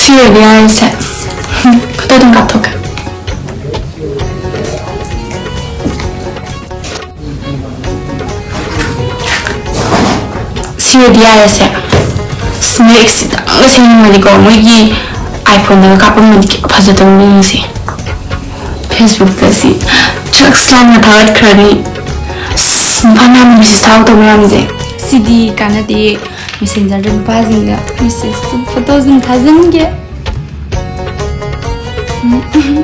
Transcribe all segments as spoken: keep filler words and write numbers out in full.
ꯁꯤ ꯑꯣꯏꯔꯗꯤ ꯌꯥꯔꯦꯁꯦ꯫ ꯐꯣꯇꯣ ꯑꯗꯨꯝ ꯀꯥꯞꯊꯣꯛꯀꯦ꯫ ꯁꯤ ꯑꯣꯏꯔꯗꯤ ꯌꯥꯔꯦꯁꯦ꯫ ꯁ꯭ꯅꯦꯛꯁꯤꯗꯪꯒ ꯁꯦꯝꯃꯗꯤꯀꯣ, ꯃꯣꯏꯒꯤ iPhone-ꯗꯒ ꯀꯥꯞꯄꯝꯃꯗꯤ ꯀꯌꯥ ꯐꯖꯗꯧꯅꯤ ꯌꯦꯡꯉꯨꯁꯦ꯫ Facebook-ꯇ ꯁꯤ ꯆꯥꯛ ꯆꯥꯅ ꯊꯥꯒꯠꯈ꯭ꯔꯅꯤ꯫ ꯑꯁ, ꯅꯨꯄꯥ ꯃꯌꯥꯝꯅ message ꯊꯥꯔꯛꯇꯧ ꯃꯌꯥꯝꯁꯦ꯫ ꯁꯤꯗꯤ ꯀꯥꯟꯅꯗꯦ꯫ Messenger-ꯗ ꯅꯨꯄꯥꯁꯤꯡꯗ message, ꯐꯣꯇꯣꯁꯤꯡ ꯊꯥꯖꯤꯟꯒꯦ꯫ ꯎꯝ, ꯎꯝ,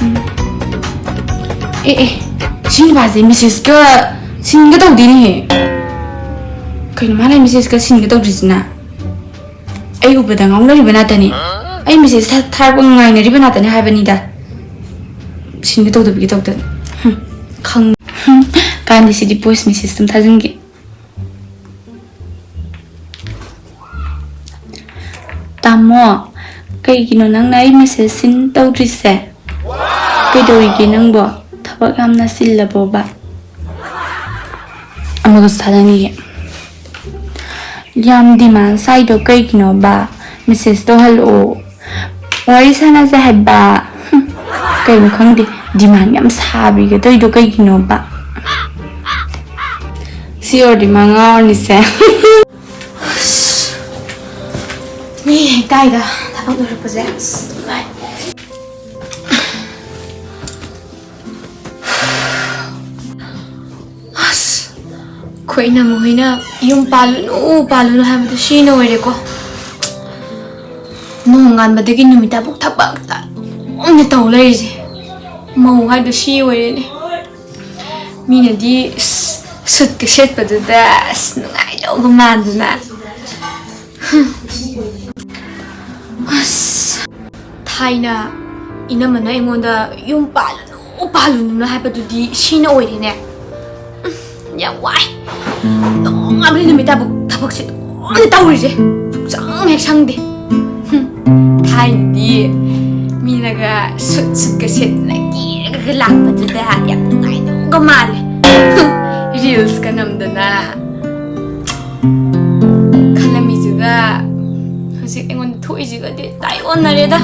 ꯎꯝ꯫ ꯑꯦ, ꯑꯦ, ꯁꯤ ꯅꯨꯄꯥꯁꯦ message-ꯀ seen-ꯒ ꯇꯧꯗꯦꯅꯦꯍꯦ꯫ ꯀꯩꯅꯣ ꯃꯥꯅ message-ꯀ seen-ꯒ ꯇꯧꯗ꯭ꯔꯤꯁꯤꯅ? ꯑꯩ ꯎꯕꯗ ꯉꯥꯎꯅꯔꯤꯕ ꯉꯥꯛꯇꯅꯤ꯫ ꯑꯩ message ꯊꯥ-, ꯊꯥꯔꯛꯄ ꯉꯥꯏꯅꯔꯤꯕ ꯉꯥꯛꯇꯅꯤ ꯍꯥꯏꯕꯅꯤꯗ꯫ Seen-ꯒ ꯇꯧꯗꯕꯤꯒ ꯇꯧꯗꯅ꯫ ꯍꯨꯝ, ꯈꯪ-, ꯍꯨꯝ, ꯀꯥꯟꯗꯦ, ꯁꯤꯗꯤ voice message ꯑꯗꯨꯝ ꯊꯥꯖꯤꯟꯒꯦ꯫ ꯇꯥꯃꯣ, ꯀꯩꯒꯤꯅꯣ ꯅꯪꯅ ꯑꯩ message seen ꯇꯧꯗ꯭ꯔꯤꯁꯦ? ꯀꯩꯗꯧꯔꯤꯒꯦ ꯅꯪꯕꯣ? ꯊꯕꯛ ꯌꯥꯝꯅ ꯆꯤꯜꯂꯕꯣꯕ? ꯑꯃꯒꯁꯨ ꯊꯥꯖꯟꯈꯤꯒꯦ꯫ ꯌꯥꯝ demand ꯁꯥꯏꯗꯣ ꯀꯩꯒꯤꯅꯣꯕ? Message ꯇꯧꯍꯜꯂꯛꯑꯣ꯫ ꯋꯥꯔꯤ ꯁꯥꯟꯅꯁꯦ ꯍꯥꯏꯕ꯫ ꯍꯨꯝ, ꯀꯩꯅꯣ ꯈꯪꯗꯦ, demand ꯌꯥꯝ ꯁꯥꯕꯤꯒ ꯇꯧꯔꯤꯗꯣ ꯀꯩꯒꯤꯅꯣꯕ? ꯁꯤ ꯑꯣꯏꯔꯗꯤ ꯃꯉꯥ ꯑꯣꯏꯔꯅꯤꯁꯦ꯫ ꯑꯁ, ꯃꯤ ꯍꯦꯛ ꯇꯥꯏꯗ ꯊꯕꯛ ꯂꯣꯏꯔꯛꯄꯁꯦ꯫ ꯑꯁ, ꯅꯨꯡꯉꯥꯏ꯫ ꯑꯁ, ꯑꯩꯈꯣꯏ ꯏꯅꯝꯃ ꯍꯣꯏꯅ ꯌꯨꯝ ꯄꯥꯜꯂꯨꯅꯨ, ꯄꯥꯜꯂꯨꯅꯨ ꯍꯥꯏꯕꯗꯣ ꯁꯤꯅ ꯑꯣꯏꯔꯦꯀꯣ꯫ ꯅꯣꯡꯉꯥꯟꯕꯗꯒꯤ ꯅꯨꯃꯤꯠ ꯇꯥꯐꯥꯎ ꯊꯕꯛꯇ ꯑꯗꯨꯝ ꯇꯧ ꯂꯩꯔꯤꯁꯦ꯫ ꯃꯧ ꯍꯥꯏꯗꯣ ꯁꯤ ꯑꯣꯏꯔꯦꯅꯦ꯫ ꯃꯤꯅꯗꯤ, ꯑꯁ, ꯁꯨꯠꯀ ꯁꯦꯠꯄꯗꯨꯗ, ꯑꯁ, ꯅꯨꯡꯉꯥꯏꯗꯧꯒ ꯃꯥꯟꯗꯅ꯫ ꯍꯨꯝ꯫ ꯑꯁ, ꯊꯥꯏꯅ ꯏꯅꯝꯃꯅ ꯑꯩꯉꯣꯟꯗ ꯌꯨꯝ ꯄꯥꯜꯂꯨꯅꯨ, ꯄꯥꯜꯂꯨꯅꯨꯅ ꯍꯥꯏꯕꯗꯨꯗꯤ ꯁꯤꯅ ꯑꯣꯏꯔꯦꯅꯦ꯫ ꯎꯝ, ꯌꯥꯝ ꯋꯥꯏ꯫ ꯅꯣꯡꯉꯥꯟꯕꯗꯒꯤ ꯅꯨꯃꯤꯠ ꯇꯥꯕꯨꯛ ꯊꯕꯛꯁꯦ ꯑꯗꯨꯝ ꯇꯧꯔꯤꯁꯦ꯫ ꯁꯨꯛꯁꯪ ꯍꯦꯛ ꯁꯪꯗꯦ꯫ ꯍꯨꯝ, ꯊꯥꯏꯅꯗꯤ ꯃꯤꯅꯒ ꯁꯨꯠ ꯁꯨꯠꯀ ꯁꯦꯠꯇꯅ ꯀꯦꯔꯒ ꯂꯥꯛꯄꯗꯨꯗ ꯌꯥꯝ ꯅꯨꯡꯉꯥꯏꯗꯧꯒ ꯃꯥꯜꯂꯦ꯫ ꯍꯨꯝ, reels-ꯀ ꯅꯝꯗꯅ꯫ ꯈꯜꯂꯝꯃꯤꯁꯤꯒ ꯍꯧꯖꯤꯛ ꯑꯩꯉꯣꯟꯗ ꯊꯣꯛꯏꯁꯤꯒꯗꯤ ꯇꯥꯏ ꯑꯣꯟꯅꯔꯦꯗ꯫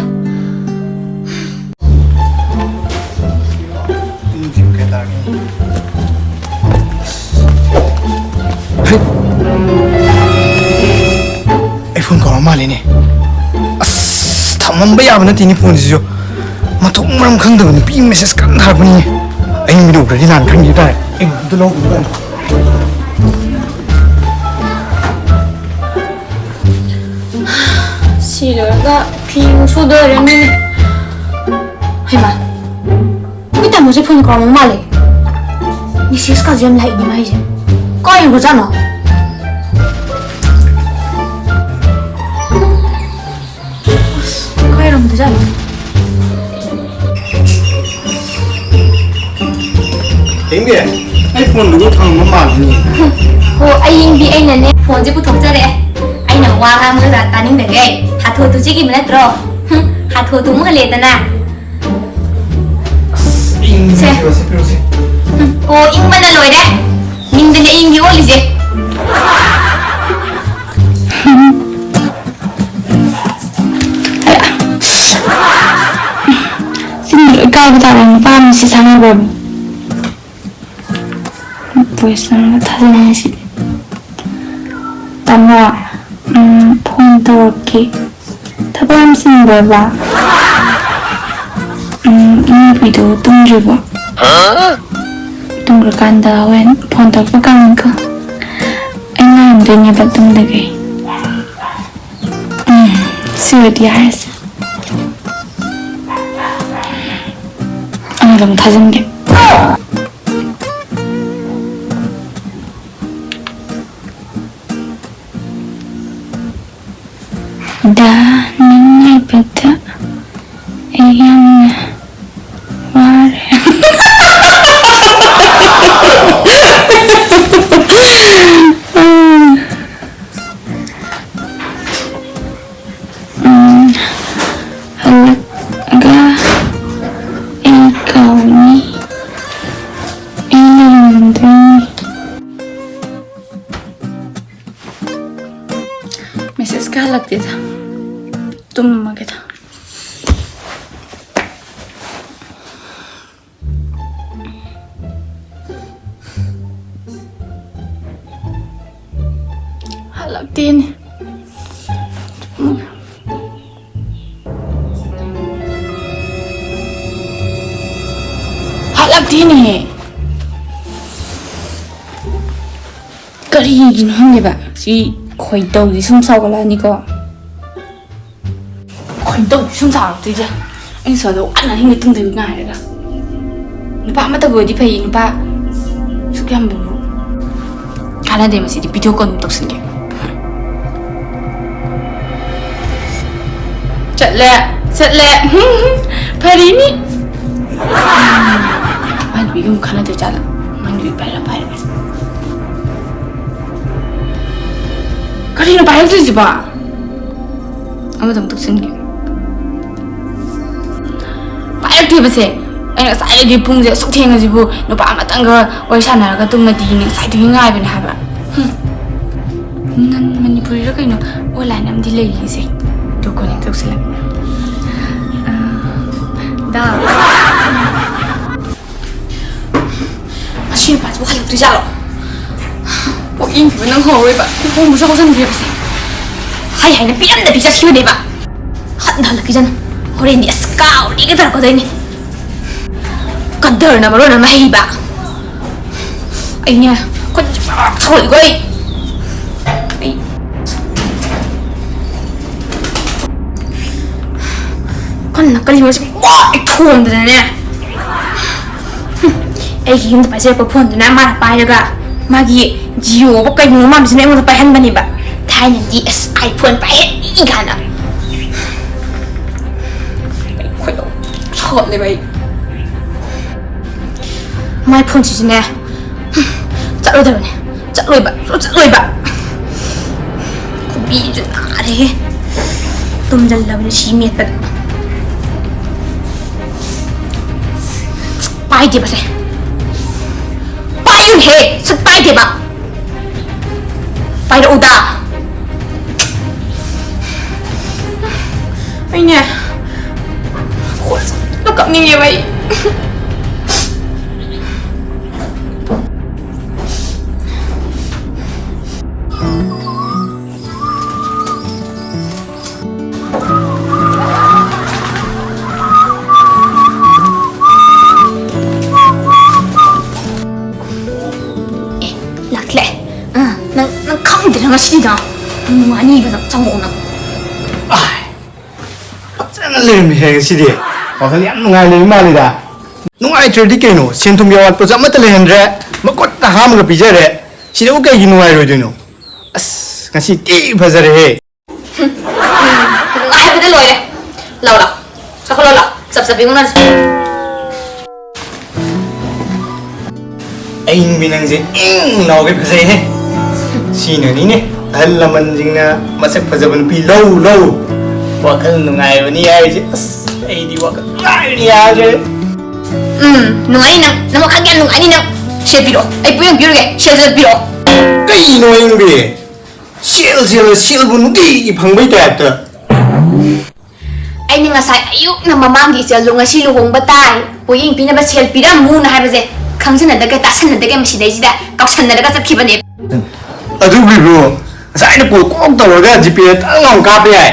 ꯑꯩ ꯐꯣꯟ ꯀꯧꯔ ꯃꯥꯜꯂꯤꯅꯦ꯫ ꯑꯁ, ꯊꯝꯃꯝꯕ ꯌꯥꯕ ꯅꯠꯇꯦꯅꯦ ꯐꯣꯟꯁꯤꯁꯨ꯫ ꯃꯊꯣꯡ ꯃꯔꯝ ꯈꯪꯗꯕ ꯅꯨꯄꯤ ꯃꯦꯁꯦꯖ ꯀꯟꯅ ꯊꯥꯔꯛꯄꯅꯤꯅꯦ꯫ ꯑꯩ ꯃꯤꯅ ꯎꯈ꯭ꯔꯗꯤ ꯂꯥꯟ ꯈꯟꯈꯤ ꯇꯥꯔꯦ꯫ ꯑꯩ ꯑꯝꯇ ꯂꯧꯈꯤꯒꯦ꯫ ꯁꯤ ꯂꯣꯏꯔꯒ ꯐꯤ ꯑꯃꯨꯛ ꯁꯨꯗꯣꯏꯔꯅꯤꯅꯦ꯫ ꯍꯩꯃꯥ, ꯑꯩꯈꯣꯏ ꯇꯥꯃꯣꯁꯦ ꯐꯣꯟ ꯀꯧꯔꯝꯕ ꯃꯥꯜꯂꯦ꯫ ꯃꯦꯁꯦꯖꯀꯥꯁꯦ ꯌꯥꯝ ꯂꯥꯛꯏꯅꯦ ꯃꯥꯏꯁꯦ꯫ ꯀꯥꯏ ꯌꯧꯈ꯭ꯔꯖꯥꯠꯅꯣ? ꯑꯁ, ꯀꯥꯏꯔꯝꯗꯖꯥꯠꯅꯣ? ꯌꯦꯡꯕꯤ, ꯑꯩ ꯐꯣꯟꯗꯨꯕꯨ ꯊꯝꯃꯝꯕ ꯃꯥꯜꯂꯤꯅꯦ꯫ ꯍꯣ, ꯑꯩ ꯌꯦꯡꯕꯤ, ꯑꯩꯅꯅꯦ ꯐꯣꯟꯁꯦ ꯄꯨꯊꯣꯛꯆꯔꯛꯑꯦ꯫ ꯑꯩꯅ ꯋꯥ ꯉꯥꯡꯕꯗ ꯇꯥꯅꯤꯡꯗꯒꯩ ꯍꯥꯊꯨ ꯍꯥꯊꯨ ꯆꯦꯈꯤꯕ ꯅꯠꯇ꯭ꯔꯣ? ꯍꯨꯝ, ꯍꯥꯊꯨ ꯍꯥꯊꯨ ꯑꯃꯨꯛ ꯍꯜꯂꯛꯑꯦꯗꯅ꯫ ꯁꯦ꯫ ꯄꯤꯔꯣꯁꯦ, ꯄꯤꯔꯣꯁꯦ꯫ ꯎꯝ, ꯑꯣ, ꯏꯪꯕꯅ ꯂꯣꯏꯔꯦ꯫ ꯅꯤꯡꯗꯅ ꯏꯪꯒꯤ ꯑꯣꯜꯂꯤꯁꯦ꯫ ꯆꯤꯟ ꯂꯣꯏ ꯀꯥꯏꯕ ꯇꯥꯔꯦ, ꯅꯨꯄꯥ ꯑꯃ ꯁꯤ ꯁꯥꯟꯅꯕꯕꯨ꯫ ꯚꯣꯏꯁ ꯑꯃ ꯊꯥꯖꯤꯟꯅꯤꯡꯉꯤꯁꯤꯗꯤ꯫ ꯇꯥꯃꯣ, ꯎꯝ, ꯐꯣꯟ ꯇꯧꯔꯛꯀꯦ꯫ ꯊꯕꯛ ꯌꯥꯝ ꯆꯤꯟꯕ꯭ꯔꯕ? ꯎꯝ, ꯏꯅꯥꯎꯄꯤꯗꯣ ꯇꯨꯝꯗ꯭ꯔꯤꯕꯣ? ꯇꯨꯝꯈ꯭ꯔꯀꯥꯟꯗ ꯍꯣꯔꯦꯟ ꯐꯣꯟ ꯇꯧꯔꯛꯄ ꯀꯥꯟꯗꯀꯣ꯫ ꯑꯩ ꯉꯥꯏꯔꯝꯗꯣꯏꯅꯦꯕ ꯇꯨꯝꯗꯒꯩ꯫ ꯎꯝ, ꯁꯤ ꯑꯣꯏꯔꯗꯤ ꯌꯥꯔꯦꯁꯦ꯫ ꯑꯃꯗ ꯑꯃꯨꯛ ꯊꯥꯖꯤꯟꯒꯦ꯫ ꯗꯥ, ꯅꯪ ꯉꯥꯏꯕꯗ ꯑꯩ ꯌꯥꯝꯅ ꯋꯥꯔꯦ꯫ ꯎꯝ, ꯍꯜꯂꯛꯑꯒ ꯑꯩ ꯀꯥꯎꯅꯤ, ꯑꯩ ꯂꯩꯔꯝꯗꯣꯏꯅꯤ꯫ ꯃꯦꯁꯦꯖꯀ ꯍꯜꯂꯛꯇꯦꯗ꯫ ꯇꯨꯝꯃꯒꯦꯗ꯫ ꯍꯜꯂꯛꯇꯦꯅꯦ꯫ ꯍꯜꯂꯛꯇꯦꯅꯦ꯫ ꯀꯔꯤꯒꯤꯅꯣ ꯈꯪꯗꯦꯕ꯫ ꯁꯤ ꯈꯣꯏꯗꯧꯁꯤ ꯁꯨꯝ ꯁꯥꯎꯒꯠꯂꯛꯑꯅꯤꯀꯣ꯫ ꯈꯣꯏꯗꯧ ꯁꯨꯝ ꯁꯥꯎꯔꯛꯇꯣꯏꯁꯦ꯫ ꯑꯩꯅ ꯁꯣꯝꯗ ꯋꯥꯅ ꯑꯍꯤꯡꯒ ꯇꯨꯝꯗꯕꯤ ꯉꯥꯏꯔꯒ꯫ ꯅꯨꯄꯥ ꯑꯃꯠꯇꯕꯨ ꯑꯣꯏꯗꯤ ꯐꯩ, ꯅꯨꯄꯥ ꯁꯨꯛ ꯌꯥꯝꯕꯕꯨ꯫ ꯀꯥꯟꯅꯗꯦ, ꯃꯁꯤꯗꯤ video call ꯑꯗꯨꯝ ꯇꯧꯁꯤꯟꯒꯦ꯫ ꯆꯠꯂꯦ, ꯆꯠꯂꯦ꯫ ꯐꯔꯤꯅꯤ꯫ ꯃꯥꯏ ꯅꯨꯄꯤꯒ ꯑꯃꯨꯛ ꯈꯟꯅꯗꯣꯏ ꯖꯥꯠꯂ? ꯃꯥꯏ ꯅꯨꯄꯤ ꯄꯥꯏꯔ ꯄꯥꯏꯔ꯫ ꯀꯔꯤꯅꯣ ꯄꯥꯏꯔꯛꯇ꯭ꯔꯤꯁꯤꯕꯣ? ꯑꯃꯗ ꯑꯃꯨꯛ ꯇꯧꯁꯤꯟꯒꯦ꯫ ꯄꯥꯏꯔꯛꯇ꯭ꯔꯤꯕꯁꯦ꯫ ꯑꯩꯅ ꯉꯁꯥꯏꯗꯒꯤ ꯄꯨꯡꯁꯦ ꯑꯁꯨꯛ ꯊꯦꯡꯉꯁꯤꯕꯨ ꯅꯨꯄꯥ ꯑꯃꯇꯪꯒ ꯋꯥꯔꯤ ꯁꯥꯟꯅꯔꯒ ꯇꯨꯝꯃꯗꯤꯅ ꯉꯁꯥꯏꯗꯒꯤ ꯉꯥꯏꯕꯅꯦ ꯍꯥꯏꯕ꯫ ꯍꯨꯝ꯫ ꯅꯟ ꯃꯅꯤꯄꯨꯔꯤꯔ ꯀꯩꯅꯣ online ꯑꯃꯗꯤ ꯂꯩꯔꯤꯁꯦ꯫ ꯑꯗꯨ connect ꯇꯧꯁꯤꯜꯂꯒꯦ꯫ ꯑ, ꯗꯥ꯫ ꯃꯁꯤ ꯅꯨꯄꯥꯁꯤꯕꯨ ꯍꯜꯂꯛꯇ꯭ꯔꯤꯖꯥꯠꯂꯣ? ꯄꯣꯛꯌꯦꯡ ꯐꯤꯕ ꯅꯪ ꯍꯧꯔꯣꯏꯕ꯫ ꯂꯨꯍꯣꯡꯕꯁꯨ ꯍꯧꯖꯤꯟꯈ꯭ꯔꯦꯕꯁꯦ꯫ ꯍꯥꯏ ꯍꯥꯏꯅ ꯄꯤꯔꯝꯗꯕꯤ ꯆꯠꯈꯤꯕꯅꯦꯕ꯫ ꯍꯟꯗ ꯍꯜꯂꯛꯈꯤꯖꯅꯨ꯫ ꯍꯣꯔꯦꯟꯗꯤ ꯑꯁ ꯀꯥꯎꯔꯤꯒ ꯇꯧꯔꯛꯀꯗꯣꯏꯅꯤ꯫ ꯀꯗꯔꯅ ꯃꯔꯣꯟ ꯑꯃ ꯍꯩꯕ꯫ ꯑꯩꯅꯦ ꯈꯨꯠꯁꯦ ꯄꯨꯔꯥ ꯁꯧꯒꯠꯂꯤꯀꯣ ꯑꯩ꯫ ꯑꯩ ꯀꯟꯅ ꯀꯜꯂꯤ ꯃꯁꯤ ꯄꯨꯔꯥ ꯑꯩ ꯊꯣꯝꯗꯅꯅꯦ꯫ ꯍꯨꯝ, ꯑꯩꯒꯤ ꯌꯨꯝꯗ ꯄꯥꯏꯖꯔꯛꯄ phoneꯗꯨꯅ ꯃꯥꯅ ꯄꯥꯏꯔꯒ ꯃꯥꯒꯤ Jioꯕꯨ ꯀꯩꯅꯣ ꯃꯥꯟꯕꯁꯤꯅ ꯑꯩꯉꯣꯟꯗ ꯄꯥꯏꯍꯟꯕꯅꯦꯕ꯫ ꯊꯥꯏꯅꯗꯤ ꯑꯁ iPhone ꯄꯥꯏꯍꯟꯅꯤ ꯀꯥꯏꯅ꯫ ꯑꯩ ꯈꯣꯏꯗꯧ ꯁꯥꯎꯒꯠꯂꯦꯕ ꯑꯩ꯫ My phoneꯁꯤꯁꯨꯅꯦ, ꯍꯨꯝ, ꯆꯠꯂꯣꯏꯗꯕꯅꯦ꯫ ꯆꯠꯂꯣꯏꯕ, ꯁꯨꯡꯆꯠ ꯆꯠꯂꯣꯏꯕ꯫ ꯈꯨꯕꯤꯁꯨ ꯅꯥꯔꯦꯍꯦ꯫ ꯇꯨꯝꯖꯜꯂꯕꯅꯤ ꯁꯤ ꯃꯦꯠꯄꯗ꯫ ꯄꯥꯏꯗꯦꯕꯁꯦ꯫ ꯄꯥꯏꯌꯨꯅꯦꯍꯦ! ꯁꯠ ꯄꯥꯏꯗꯦꯕ꯫ ꯄꯥꯏꯔꯛꯎꯗ꯫ ꯑꯦ, ꯂꯥꯛꯂꯦ꯫ ꯑ, ꯅꯪ, ꯅꯪ ꯈꯪꯗ꯭ꯔꯦ ꯉꯁꯤꯗ꯫ ꯅꯨꯡꯉꯥꯏꯅꯤꯕ ꯅꯪ, ꯆꯪꯉꯛꯑꯣ ꯅꯪ꯫ ꯑꯥꯏ, ꯐꯖꯅ ꯂꯩꯔꯝꯃꯤꯍꯦ ꯉꯁꯤꯗꯤ꯫ ꯋꯥꯈꯜ ꯌꯥꯝ ꯅꯨꯡꯉꯥꯏ ꯂꯩꯕ ꯃꯥꯜꯂꯤꯗ꯫ ꯅꯨꯡꯉꯥꯏꯇ꯭ꯔꯗꯤ ꯀꯩꯅꯣ? ꯁꯦꯟ ꯊꯨꯝꯒꯤ ꯑꯋꯥꯠꯄꯁꯨ ꯑꯃꯠꯇ ꯂꯩꯍꯟꯗ꯭ꯔꯦ꯫ ꯃꯈꯨꯠꯇ ꯍꯥꯝꯃꯒ ꯄꯤꯖꯔꯦ꯫ ꯁꯤꯗꯕꯨ ꯀꯩꯒꯤ ꯅꯨꯡꯉꯥꯏꯔꯣꯏꯗꯣꯏꯅꯣ? ꯑꯁ, ꯉꯁꯤ ꯊꯤ ꯐꯖꯔꯦꯍꯦ꯫ ꯅꯨꯡꯉꯥꯏꯕꯗ ꯂꯣꯏꯔꯦ꯫ ꯂꯥꯎ, ꯂꯥꯎ꯫ ꯆꯥꯎꯈꯠꯂꯣ, ꯂꯥꯎ꯫ ꯆꯞ ꯆꯞ ꯌꯦꯡꯉꯨ ꯅꯪꯁꯦ꯫ ꯑꯏꯪꯕꯤ ꯅꯪꯁꯦ ꯏꯪ ꯂꯥꯎꯒꯩ ꯐꯖꯩꯍꯦ꯫ ꯁꯤꯅꯅꯤꯅꯦ ꯑꯍꯜ ꯂꯃꯟꯁꯤꯡꯅ ꯃꯁꯛ ꯐꯖꯕ ꯅꯨꯄꯤ ꯂꯧ ꯂꯧ꯫ ꯋꯥꯈꯜ ꯅꯨꯡꯉꯥꯏꯕꯅꯤ ꯍꯥꯏꯔꯤꯁꯦ꯫ ꯑꯁ, ꯑꯩꯗꯤ ꯋꯥꯈꯜ ꯅꯨꯡꯉꯥꯏꯕꯅ ꯌꯥꯗ꯭ꯔꯦ꯫ ꯎꯝ, ꯅꯨꯡꯉꯥꯏꯅꯤ ꯅꯪ꯫ ꯅꯪ ꯋꯥꯈꯜ ꯌꯥꯝ ꯅꯨꯡꯉꯥꯏꯅꯤ ꯅꯪ꯫ ꯁꯦꯜ ꯄꯤꯔꯛꯑꯣ꯫ ꯑꯩ ꯄꯣꯌꯦꯡ ꯄꯤꯔꯨꯒꯦ꯫ ꯁꯦꯜꯁꯦ ꯄꯤꯔꯛꯑꯣ꯫ ꯀꯩꯅꯣ ꯑꯏꯪꯕꯤ? ꯁꯦꯜ, ꯁꯦꯜ, ꯁꯦꯜꯕꯨ ꯅꯨꯡꯇꯤꯒꯤ ꯐꯪꯕꯩ ꯇꯥꯏꯞꯇ꯫ ꯑꯩꯅ ꯉꯁꯥꯏ ꯑꯌꯨꯛꯅ ꯃꯃꯥꯡꯒꯤ ꯏꯆꯜꯗꯣ ꯉꯁꯤ ꯂꯨꯍꯣꯡꯕ ꯇꯥꯏ, ꯄꯣꯌꯦꯡ ꯄꯤꯅꯕ ꯁꯦꯜ ꯄꯤꯔꯝꯃꯨꯅ ꯍꯥꯏꯕꯁꯦ ꯈꯪꯖꯟꯅꯗꯒꯦ ꯇꯥꯁꯟꯅꯗꯒꯦ ꯃꯁꯤꯗꯩꯁꯤꯗ ꯀꯥꯎꯁꯟꯅꯔꯒ ꯆꯠꯈꯤꯕꯅꯦ꯫ ꯑꯗꯨꯕꯨ ꯏꯕꯨ, ꯉꯁꯥꯏꯅ ꯀꯣꯜ ꯀꯣꯛ ꯇꯧꯔꯒ ꯖꯤꯄꯦꯗ ꯇꯛ ꯂꯥꯎꯅ ꯀꯥꯞꯄ ꯌꯥꯏ꯫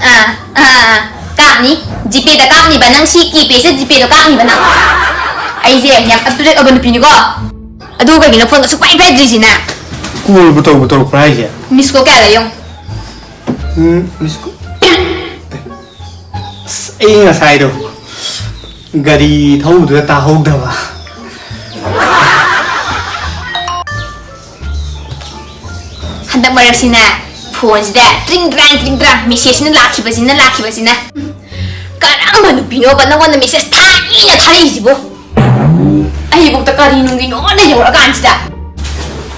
ꯑꯥ, ꯑꯥ, ꯑꯥ, ꯀꯥꯞꯅꯤ꯫ ꯖꯤꯄꯦꯗ ꯀꯥꯞꯅꯤꯕ ꯅꯪ, ꯁꯤ ꯀꯤꯄꯦꯗꯁꯤꯗ ꯖꯤꯄꯦꯗ ꯀꯥꯞꯅꯤꯕ ꯅꯪ꯫ ꯑꯩꯁꯦ ꯌꯥꯝ ꯑꯞꯇꯨꯗꯦꯠ ꯑꯣꯏꯕ ꯅꯨꯄꯤꯅꯤꯀꯣ꯫ ꯑꯗꯨ ꯀꯩꯒꯤꯅꯣ ꯐꯣꯟꯒ ꯁꯨꯛꯄꯥꯏ ꯄꯥꯏꯗ꯭ꯔꯤꯁꯤꯅ? ꯀꯣꯜꯕꯨ ꯇꯧꯕꯨ ꯇꯧꯔꯛꯄ꯭ꯔꯥ ꯍꯥꯏꯁꯦ? ꯃꯤꯁ ꯀꯣꯜ ꯀꯌꯥ ꯂꯩ ꯌꯦꯡꯉꯨ꯫ ꯎꯝ, ꯃꯤꯁ ꯀꯣꯜ꯫ ꯑꯁ, ꯑꯩ ꯉꯁꯥꯏꯗꯣ ꯒꯥꯔꯤ ꯊꯧꯕꯗꯨꯗ ꯇꯥꯍꯧꯗꯕ꯫ ꯍꯟꯗꯛ ꯃꯔꯛꯁꯤꯅ ꯐꯣꯟꯁꯤꯗ ꯇ꯭ꯔꯤꯡ ꯇ꯭ꯔꯥꯡ ꯇ꯭ꯔꯤꯡ ꯇ꯭ꯔꯥꯡ ꯃꯦꯁꯦꯖꯁꯤꯅ ꯂꯥꯛꯈꯤꯕꯁꯤꯅ ꯂꯥꯛꯈꯤꯕꯁꯤꯅ꯫ ꯀꯔꯝꯕ ꯅꯨꯄꯤꯅꯣꯕ ꯅꯪꯉꯣꯟꯗ ꯃꯦꯁꯦꯖ ꯊꯥꯅꯤꯅ ꯊꯥꯔꯛꯏꯁꯤꯕꯣ? ꯑꯩꯕꯨꯛꯇ ꯀꯔꯤ ꯅꯨꯡꯒꯤꯅꯣꯅ ꯌꯧꯔꯛꯑꯀꯥꯟꯁꯤꯗ꯫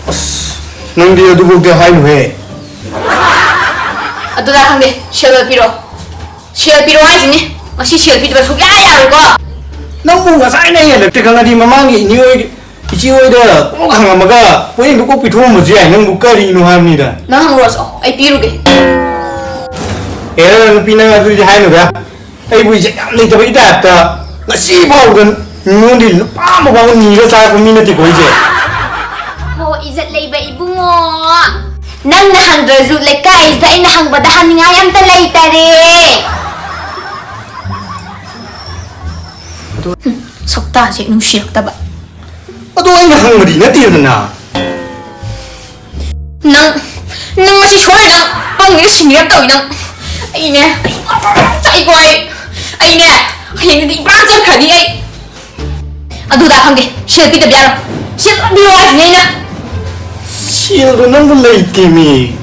ꯑꯁ, ꯅꯪꯗꯤ ꯑꯗꯨꯐꯥꯎꯗꯤ ꯍꯥꯏꯅꯨꯍꯦ꯫ ꯑꯗꯨꯅ ꯈꯪꯗꯦ, ꯁꯦꯜ ꯄꯤꯔꯣ꯫ ꯁꯦꯜ ꯄꯤꯔꯣ ꯍꯥꯏꯁꯤꯅꯤ꯫ ꯉꯁꯤ ꯁꯦꯜ ꯄꯤꯗꯕ ꯁꯨꯛꯌꯥ ꯌꯥꯔꯣꯏꯀꯣ꯫ ꯅꯪꯕꯨ ꯉꯁꯥꯏꯅ ꯍꯦꯜꯂꯛꯇ꯭ꯔꯦ ꯈꯪꯉꯗꯤ ꯃꯃꯥꯡꯒꯤ ꯏꯅꯦ ꯍꯣꯏ, ꯏꯆꯦ ꯍꯣꯏꯗ ꯀꯣꯛ ꯍꯪꯉꯝꯃꯒ ꯄꯣꯌꯦꯡꯗꯣ ꯀꯣꯛ ꯄꯤꯊꯣꯛꯑꯝꯕꯁꯨ ꯌꯥꯏ꯫ ꯅꯪꯕꯨ ꯀꯔꯤꯅꯣ ꯍꯥꯏꯕꯅꯤꯗ꯫ ꯅꯪ ꯍꯪꯉꯨꯔꯣ ꯆꯣ, ꯑꯩ ꯄꯤꯔꯨꯒꯦ꯫ ꯑꯦꯔꯥ, ꯅꯨꯄꯤ, ꯅꯪ ꯑꯗꯨꯗꯤ ꯍꯥꯏꯅꯨꯗ꯫ ꯑꯩꯕꯨ ꯏꯖꯠ ꯌꯥꯝ ꯂꯩꯇꯕꯒꯤ ꯇꯥꯏꯞꯇ꯫ ꯉꯁꯤ ꯐꯥꯎꯕꯗ ꯃꯤꯉꯣꯟꯗꯒꯤ ꯂꯨꯄꯥ ꯑꯃ ꯐꯥꯎꯕ ꯅꯤꯔ ꯆꯥꯔꯛꯄ ꯃꯤ ꯅꯠꯇꯦꯀꯣ ꯑꯩꯁꯦ꯫ ꯍꯣ, ꯏꯖꯠ ꯂꯩꯕ ꯏꯕꯨꯡꯉꯣ꯫ ꯅꯪꯅ ꯍꯪꯗ꯭ꯔꯁꯨ ꯂꯩꯀꯥꯏꯁꯤꯗ ꯑꯩꯅ ꯍꯪꯕꯗ ꯍꯪꯅꯤꯡꯉꯥꯏ ꯑꯝꯇ ꯂꯩꯇꯔꯦ꯫ ꯁꯛꯇꯥꯁꯦ ꯅꯨꯡꯁꯤꯔꯛꯇꯕ꯫ ꯑꯗꯣ ꯑꯩꯅ ꯍꯪꯕꯗꯤ ꯅꯠꯇꯦꯗꯅ꯫ ꯅꯪ, ꯅꯪ ꯉꯁꯤ ꯁꯣꯏꯗꯅ ꯄꯪꯉꯤꯔ ꯁꯤꯡꯉꯤꯔ ꯇꯧꯏ ꯅꯪ꯫ ꯑꯩꯅꯦ, ꯑꯩ ꯆꯥꯏꯀꯣ ꯑꯩ꯫ ꯑꯩꯅꯦ, ꯍꯌꯦꯡꯗꯤ ꯏꯝꯐꯥꯜ ꯆꯠꯈ꯭ꯔꯅꯤ ꯑꯩ꯫ ꯑꯗꯨꯗ ꯈꯪꯗꯦ, ꯁꯦꯜ ꯄꯤꯗꯕ ꯌꯥꯔꯣꯏ꯫ ꯁꯦꯜ ꯑꯗꯨꯝ ꯄꯤꯔꯛꯑꯣ ꯍꯥꯏꯁꯤꯅꯦ ꯑꯩꯅ꯫ ꯁꯦꯜꯗꯣ ꯅꯪꯕꯨ ꯂꯩꯇꯦꯃꯤ꯫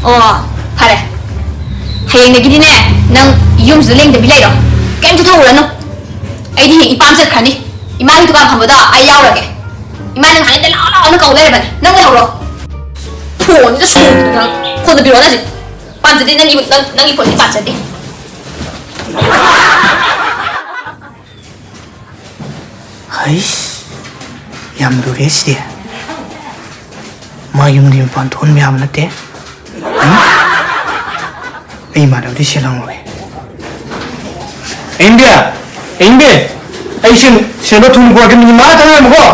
ꯑꯣ, ꯐꯔꯦ꯫ ꯍꯌꯦꯡꯗꯒꯤꯗꯤꯅꯦ, ꯅꯪ ꯌꯨꯝꯁꯤꯗ ꯂꯦꯡꯗꯕꯤ ꯂꯩꯔꯣ꯫ ꯀꯩꯝ ꯆꯠꯊꯣꯛꯎꯔꯅꯨ꯫ ꯑꯩꯗꯤ ꯍꯌꯦꯡ ꯏꯄꯥꯝ ꯆꯠꯈ꯭ꯔꯅꯤ꯫ ꯏꯃꯥꯒꯤ ꯗꯨꯀꯥꯟ ꯐꯝꯕꯗꯣ ꯑꯩ ꯌꯥꯎꯔꯒꯦ꯫ ꯏꯃꯥꯅ ꯉꯥꯏꯅꯗ ꯂꯥꯛꯑꯣ ꯂꯥꯛꯑꯣꯅ ꯀꯧ ꯂꯩꯔꯕꯅꯤ꯫ ꯅꯪ ꯂꯩꯍꯧꯔꯣ꯫ ꯐꯣꯟꯁꯤꯗ ꯁꯣꯏꯗꯅ ꯅꯪ ꯐꯣꯟꯗ ꯄꯤꯔꯛꯑꯣ ꯅꯪꯁꯦ꯫ ꯄꯥꯟꯖꯗꯦ ꯅꯪꯒꯤ, ꯅꯪ, ꯅꯪꯒꯤ ꯐꯣꯟꯁꯦ ꯄꯥꯟꯖꯗꯦ꯫ ꯍꯩꯁ, ꯌꯥꯝ ꯂꯨꯔꯦ ꯁꯤꯗꯤ꯫ ꯃꯥ ꯌꯨꯝꯗꯒꯤ ꯃꯄꯥꯟ ꯊꯣꯛꯍꯟꯕ ꯌꯥꯕ ꯅꯠꯇꯦ꯫ ꯎꯝ? ꯑꯩ ꯏꯃꯥꯟꯅꯕꯗꯤ ꯁꯦꯜ ꯍꯪꯉꯨꯔꯦ꯫ ꯑꯌꯤꯡꯕꯤ! ꯑꯌꯤꯡꯕꯤ! ꯑꯩ ꯁꯦꯟ, ꯁꯦꯟꯗꯣ ꯊꯨꯅ ꯄꯨꯔꯛꯀꯦ, ꯃꯤꯅꯤꯠ ꯃꯉꯥ ꯇꯪ ꯉꯥꯏꯔꯝꯃꯨꯀꯣ꯫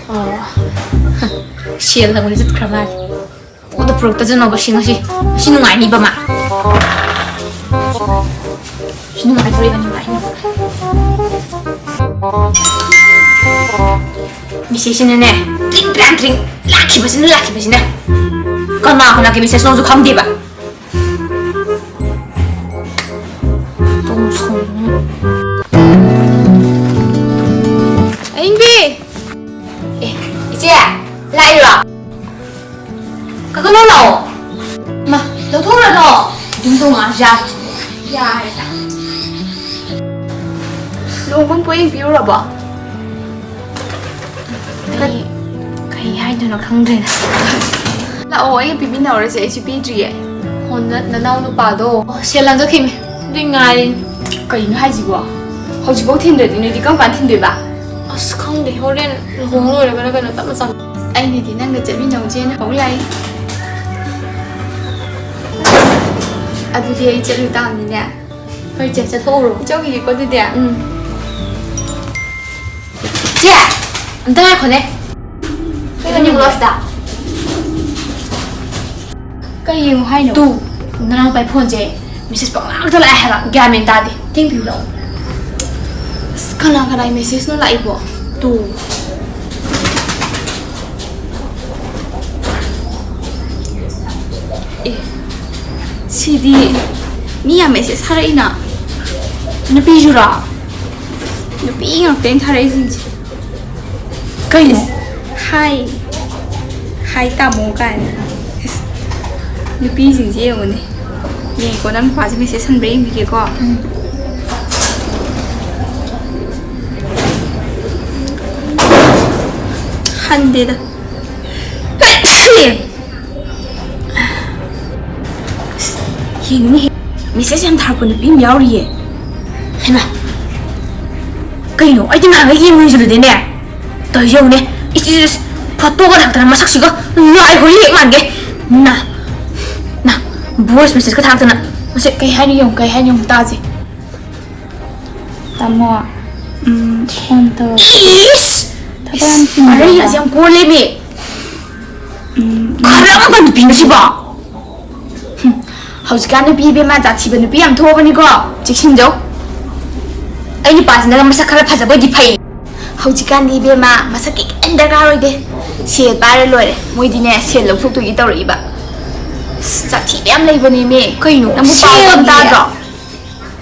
ꯑꯣ꯫ ꯁꯦꯜ ꯍꯪꯕꯗꯤ ꯆꯠꯈ꯭ꯔ ꯃꯥꯜꯂꯦ꯫ ꯑꯣꯗ ꯄꯨꯔꯛꯇꯁꯅꯣꯕ ꯁꯤ ꯉꯁꯤ꯫ ꯉꯁꯤ ꯅꯨꯡꯉꯥꯏꯅꯤꯕ ꯃꯥ꯫ ꯁꯤ ꯅꯨꯡꯉꯥꯏꯗꯣꯔꯤꯕ, ꯅꯨꯡꯉꯥꯏꯅꯤ꯫ ꯃꯤꯁꯤꯁꯤꯅꯅꯦ, ꯇ꯭ꯔꯤꯡ ꯇ꯭ꯔꯥꯡ ꯇ꯭ꯔꯤꯡ ꯂꯥꯛꯈꯤꯕꯁꯤꯅ, ꯂꯥꯛꯈꯤꯕꯁꯤꯅ꯫ ꯀꯅꯥ ꯀꯅꯥꯒꯤ ꯃꯦꯁꯦꯖꯅꯣꯁꯨ ꯈꯪꯗꯦꯕ꯫ ꯇꯧ ꯁꯥꯎꯅꯤꯡꯉꯦ꯫ ꯑꯌꯤꯡꯕꯤ! ꯑꯦ, ꯏꯆꯦ, ꯂꯥꯛꯏꯔꯣ? ꯀꯀꯥ, ꯅꯪ ꯂꯥꯛꯑꯣ꯫ ꯃꯥ, ꯂꯧꯊꯣꯛꯎꯔꯅꯣ? ꯑꯗꯨꯝ ꯇꯣꯡꯉꯛꯑꯁꯨ ꯌꯥꯕ꯫ ꯌꯥꯔꯦꯗ꯫ ꯂꯨꯍꯣꯡꯕꯒꯤ ꯄꯣꯠꯌꯦꯡ ꯄꯤꯔꯨꯔꯕꯣ? ꯑꯩ ꯀꯩ ꯍꯥꯏꯗꯣꯏꯅꯣ ꯈꯪꯗ꯭ꯔꯦꯗ꯫ ꯂꯥꯛꯑꯣ, ꯑꯩꯒ ꯄꯤꯃꯤꯟꯅꯧꯔꯁꯦ, ꯑꯩꯁꯨ ꯄꯤꯗ꯭ꯔꯤꯌꯦ꯫ ꯍꯣ, ꯅ-, ꯅꯅꯥꯎ ꯅꯨꯄꯥꯗꯣ꯫ ꯑꯣ, ꯁꯦꯜ ꯂꯥꯟꯖꯈꯤꯕꯅꯦ꯫ ꯑꯗꯨꯏ ꯉꯥꯏꯔꯤꯅꯦ꯫ ꯀꯩꯅꯣ ꯍꯥꯏꯁꯤꯕꯣ? ꯍꯧꯖꯤꯛꯐꯥꯎ ꯊꯤꯟꯗ꯭ꯔꯗꯤ ꯅꯣꯏꯗꯤ ꯀꯔꯝ ꯀꯥꯟ ꯊꯤꯟꯗꯣꯏꯕ? ꯑꯁ, ꯈꯪꯗꯦ, ꯍꯣꯔꯦꯟ ꯂꯨꯍꯣꯡ ꯂꯣꯏꯔꯒꯔ ꯀꯩꯅꯣ ꯇꯞꯅ ꯆꯪ-, ꯑꯩꯅꯗꯤ ꯅꯪꯒ ꯆꯠꯃꯤꯟꯅꯧꯁꯦꯅ ꯍꯧ ꯂꯥꯛꯏ꯫ ꯑꯗꯨꯗꯤ ꯑꯩ ꯆꯠꯂꯨ ꯇꯥꯕꯅꯤꯅꯦ꯫ ꯍꯣꯏ, ꯆꯦ, ꯆꯠꯊꯣꯛꯎꯔꯣ꯫ ꯆꯧꯈꯤꯒꯦꯀꯣ ꯑꯗꯨꯗꯤ꯫ ꯎꯝ꯫ ꯆꯦ! ꯑꯝꯇ ꯉꯥꯏꯈꯣꯅꯦ꯫ ꯀꯩꯅꯣ ꯌꯦꯡꯉꯨ ꯂꯥꯎ ꯁꯤꯗ꯫ ꯀꯩ ꯌꯦꯡꯉꯨ ꯍꯥꯏꯅꯣ? ꯇꯨ, ꯅꯅꯥꯎꯄꯥꯏ ꯐꯣꯟꯁꯦ ꯃꯦꯁꯦꯖ ꯄꯪꯂꯥꯛꯇ ꯂꯥꯛꯑꯦ ꯍꯥꯏꯕ, ꯒ꯭ꯌꯥꯟ ꯃꯦꯟ ꯇꯥꯗꯦ꯫ ꯊꯦꯡꯕꯤꯌꯨ ꯂꯥꯛꯑꯣ꯫ ꯑꯁ, ꯀꯅꯥ ꯀꯅꯥꯏ ꯃꯦꯁꯦꯖꯅꯣ ꯂꯥꯛꯏꯕꯣ? ꯇꯨ꯫ ꯑꯦ, ꯁꯤꯗꯤ ꯃꯤ ꯌꯥꯝ ꯃꯦꯁꯦꯖ ꯊꯥꯔꯛꯏꯅ꯫ ꯅꯨꯄꯤꯁꯨꯔꯣ? ꯅꯨꯄꯤ ꯉꯥꯛꯇꯅꯤ ꯊꯥꯔꯛꯏꯁꯤꯡꯁꯦ꯫ ꯀꯩꯅꯣ? ꯍꯥꯏ꯫ ꯍꯥꯏ ꯇꯥꯃꯣ ꯀꯥꯏꯅ꯫ ꯏꯁ, ꯅꯨꯄꯤꯁꯤꯡꯁꯦ ꯌꯦꯡꯉꯨꯅꯦ꯫ ꯌꯦꯡꯉꯦꯀꯣ, ꯅꯪ ꯅꯨꯄꯥꯁꯦ ꯃꯦꯁꯦꯖ ꯍꯟꯕ꯭ꯔꯥ ꯌꯦꯡꯕꯤꯒꯦꯀꯣ꯫ ꯎꯝ꯫ ꯍꯟꯗꯦꯗ꯫ ꯑꯁ, ꯌꯦꯡꯉꯨꯅꯦꯍꯦ꯫ ꯃꯦꯁꯦꯖ ꯌꯥꯝ ꯊꯥꯔꯛꯄ ꯅꯨꯄꯤ ꯑꯃ ꯌꯥꯎꯔꯤꯌꯦ꯫ ꯍꯩꯃꯥ꯫ ꯀꯩꯅꯣ? ꯑꯩꯗꯤ ꯉꯍꯥꯟꯒꯩ ꯌꯦꯡꯉꯨꯏꯁꯤꯗꯨꯗꯤꯅꯦ꯫ ꯇꯧꯔꯤꯁꯦ ꯌꯦꯡꯉꯨꯅꯦ꯫ ꯏꯁ, ꯏꯁ, ꯏꯁ, ꯐꯣꯇꯣꯒ ꯊꯥꯔꯛꯇꯅ ꯃꯁꯛꯁꯤꯒ ꯂꯥꯏ ꯍꯨꯔꯤ ꯍꯦꯛ ꯃꯥꯟꯒꯩ꯫ ꯅ, ꯅ, ꯚꯣꯏꯁ ꯃꯦꯁꯦꯖꯀ ꯊꯥꯔꯛꯇꯅ꯫ ꯃꯁꯤ ꯀꯩ ꯍꯥꯏꯅꯣ ꯌꯦꯡꯉꯨ, ꯀꯩ ꯍꯥꯏꯅꯣ ꯌꯦꯡꯉꯨ ꯇꯥꯁꯦ꯫ ꯇꯥꯃꯣ, ꯎꯝ, ꯐꯣꯟ ꯇꯧꯔꯛꯑꯣ꯫ ꯏꯁ! ꯊꯕꯛ ꯌꯥꯝ ꯆꯤꯟꯕ꯭ꯔꯣ? ꯑꯔꯩ ꯑꯁꯤ ꯌꯥꯝ ꯀꯣꯜꯂꯦꯃꯤ꯫ ꯎꯝ, ꯈꯔ ꯑꯃ ꯅꯨꯄꯤ ꯃꯁꯤꯕꯣ꯫ ꯍꯨꯝ, ꯍꯧꯖꯤꯛꯀꯥꯟ ꯅꯨꯄꯤ ꯏꯕꯦꯝꯃ ꯖꯥꯠ ꯊꯤꯕ ꯅꯨꯄꯤ ꯌꯥꯝ ꯊꯣꯛꯑꯕꯅꯤꯀꯣ, ꯆꯦꯛꯁꯤꯟꯖꯧ꯫ ꯑꯩ ꯅꯨꯄꯥꯁꯤꯅꯒ ꯃꯁꯛ ꯈꯔ ꯐꯖꯕ ꯑꯣꯏꯗꯤ ꯐꯩ꯫ ꯍꯧꯖꯤꯛꯀꯥꯟꯗꯤ ꯏꯕꯦꯝꯃ ꯃꯁꯛꯀꯤ ꯀꯩꯝ ꯗꯔꯀꯥꯔ ꯑꯣꯏꯗꯦ, ꯁꯦꯜ ꯄꯥꯏꯔ ꯂꯣꯏꯔꯦ꯫ ꯃꯣꯏꯗꯤꯅꯦ ꯁꯦꯜ ꯂꯧꯊꯣꯛꯇꯣꯏꯒꯤ ꯇꯧꯔꯛꯏꯕ꯫ ꯑꯁ, ꯖꯥꯠ ꯊꯤꯕ ꯌꯥꯝ ꯂꯩꯕꯅꯦꯃꯤ꯫ ꯀꯩꯅꯣ? ꯅꯪꯕꯨ ꯄꯥꯎ ꯑꯝ ꯁꯦꯜꯒꯤ? ꯇꯥꯗ꯭ꯔꯣ?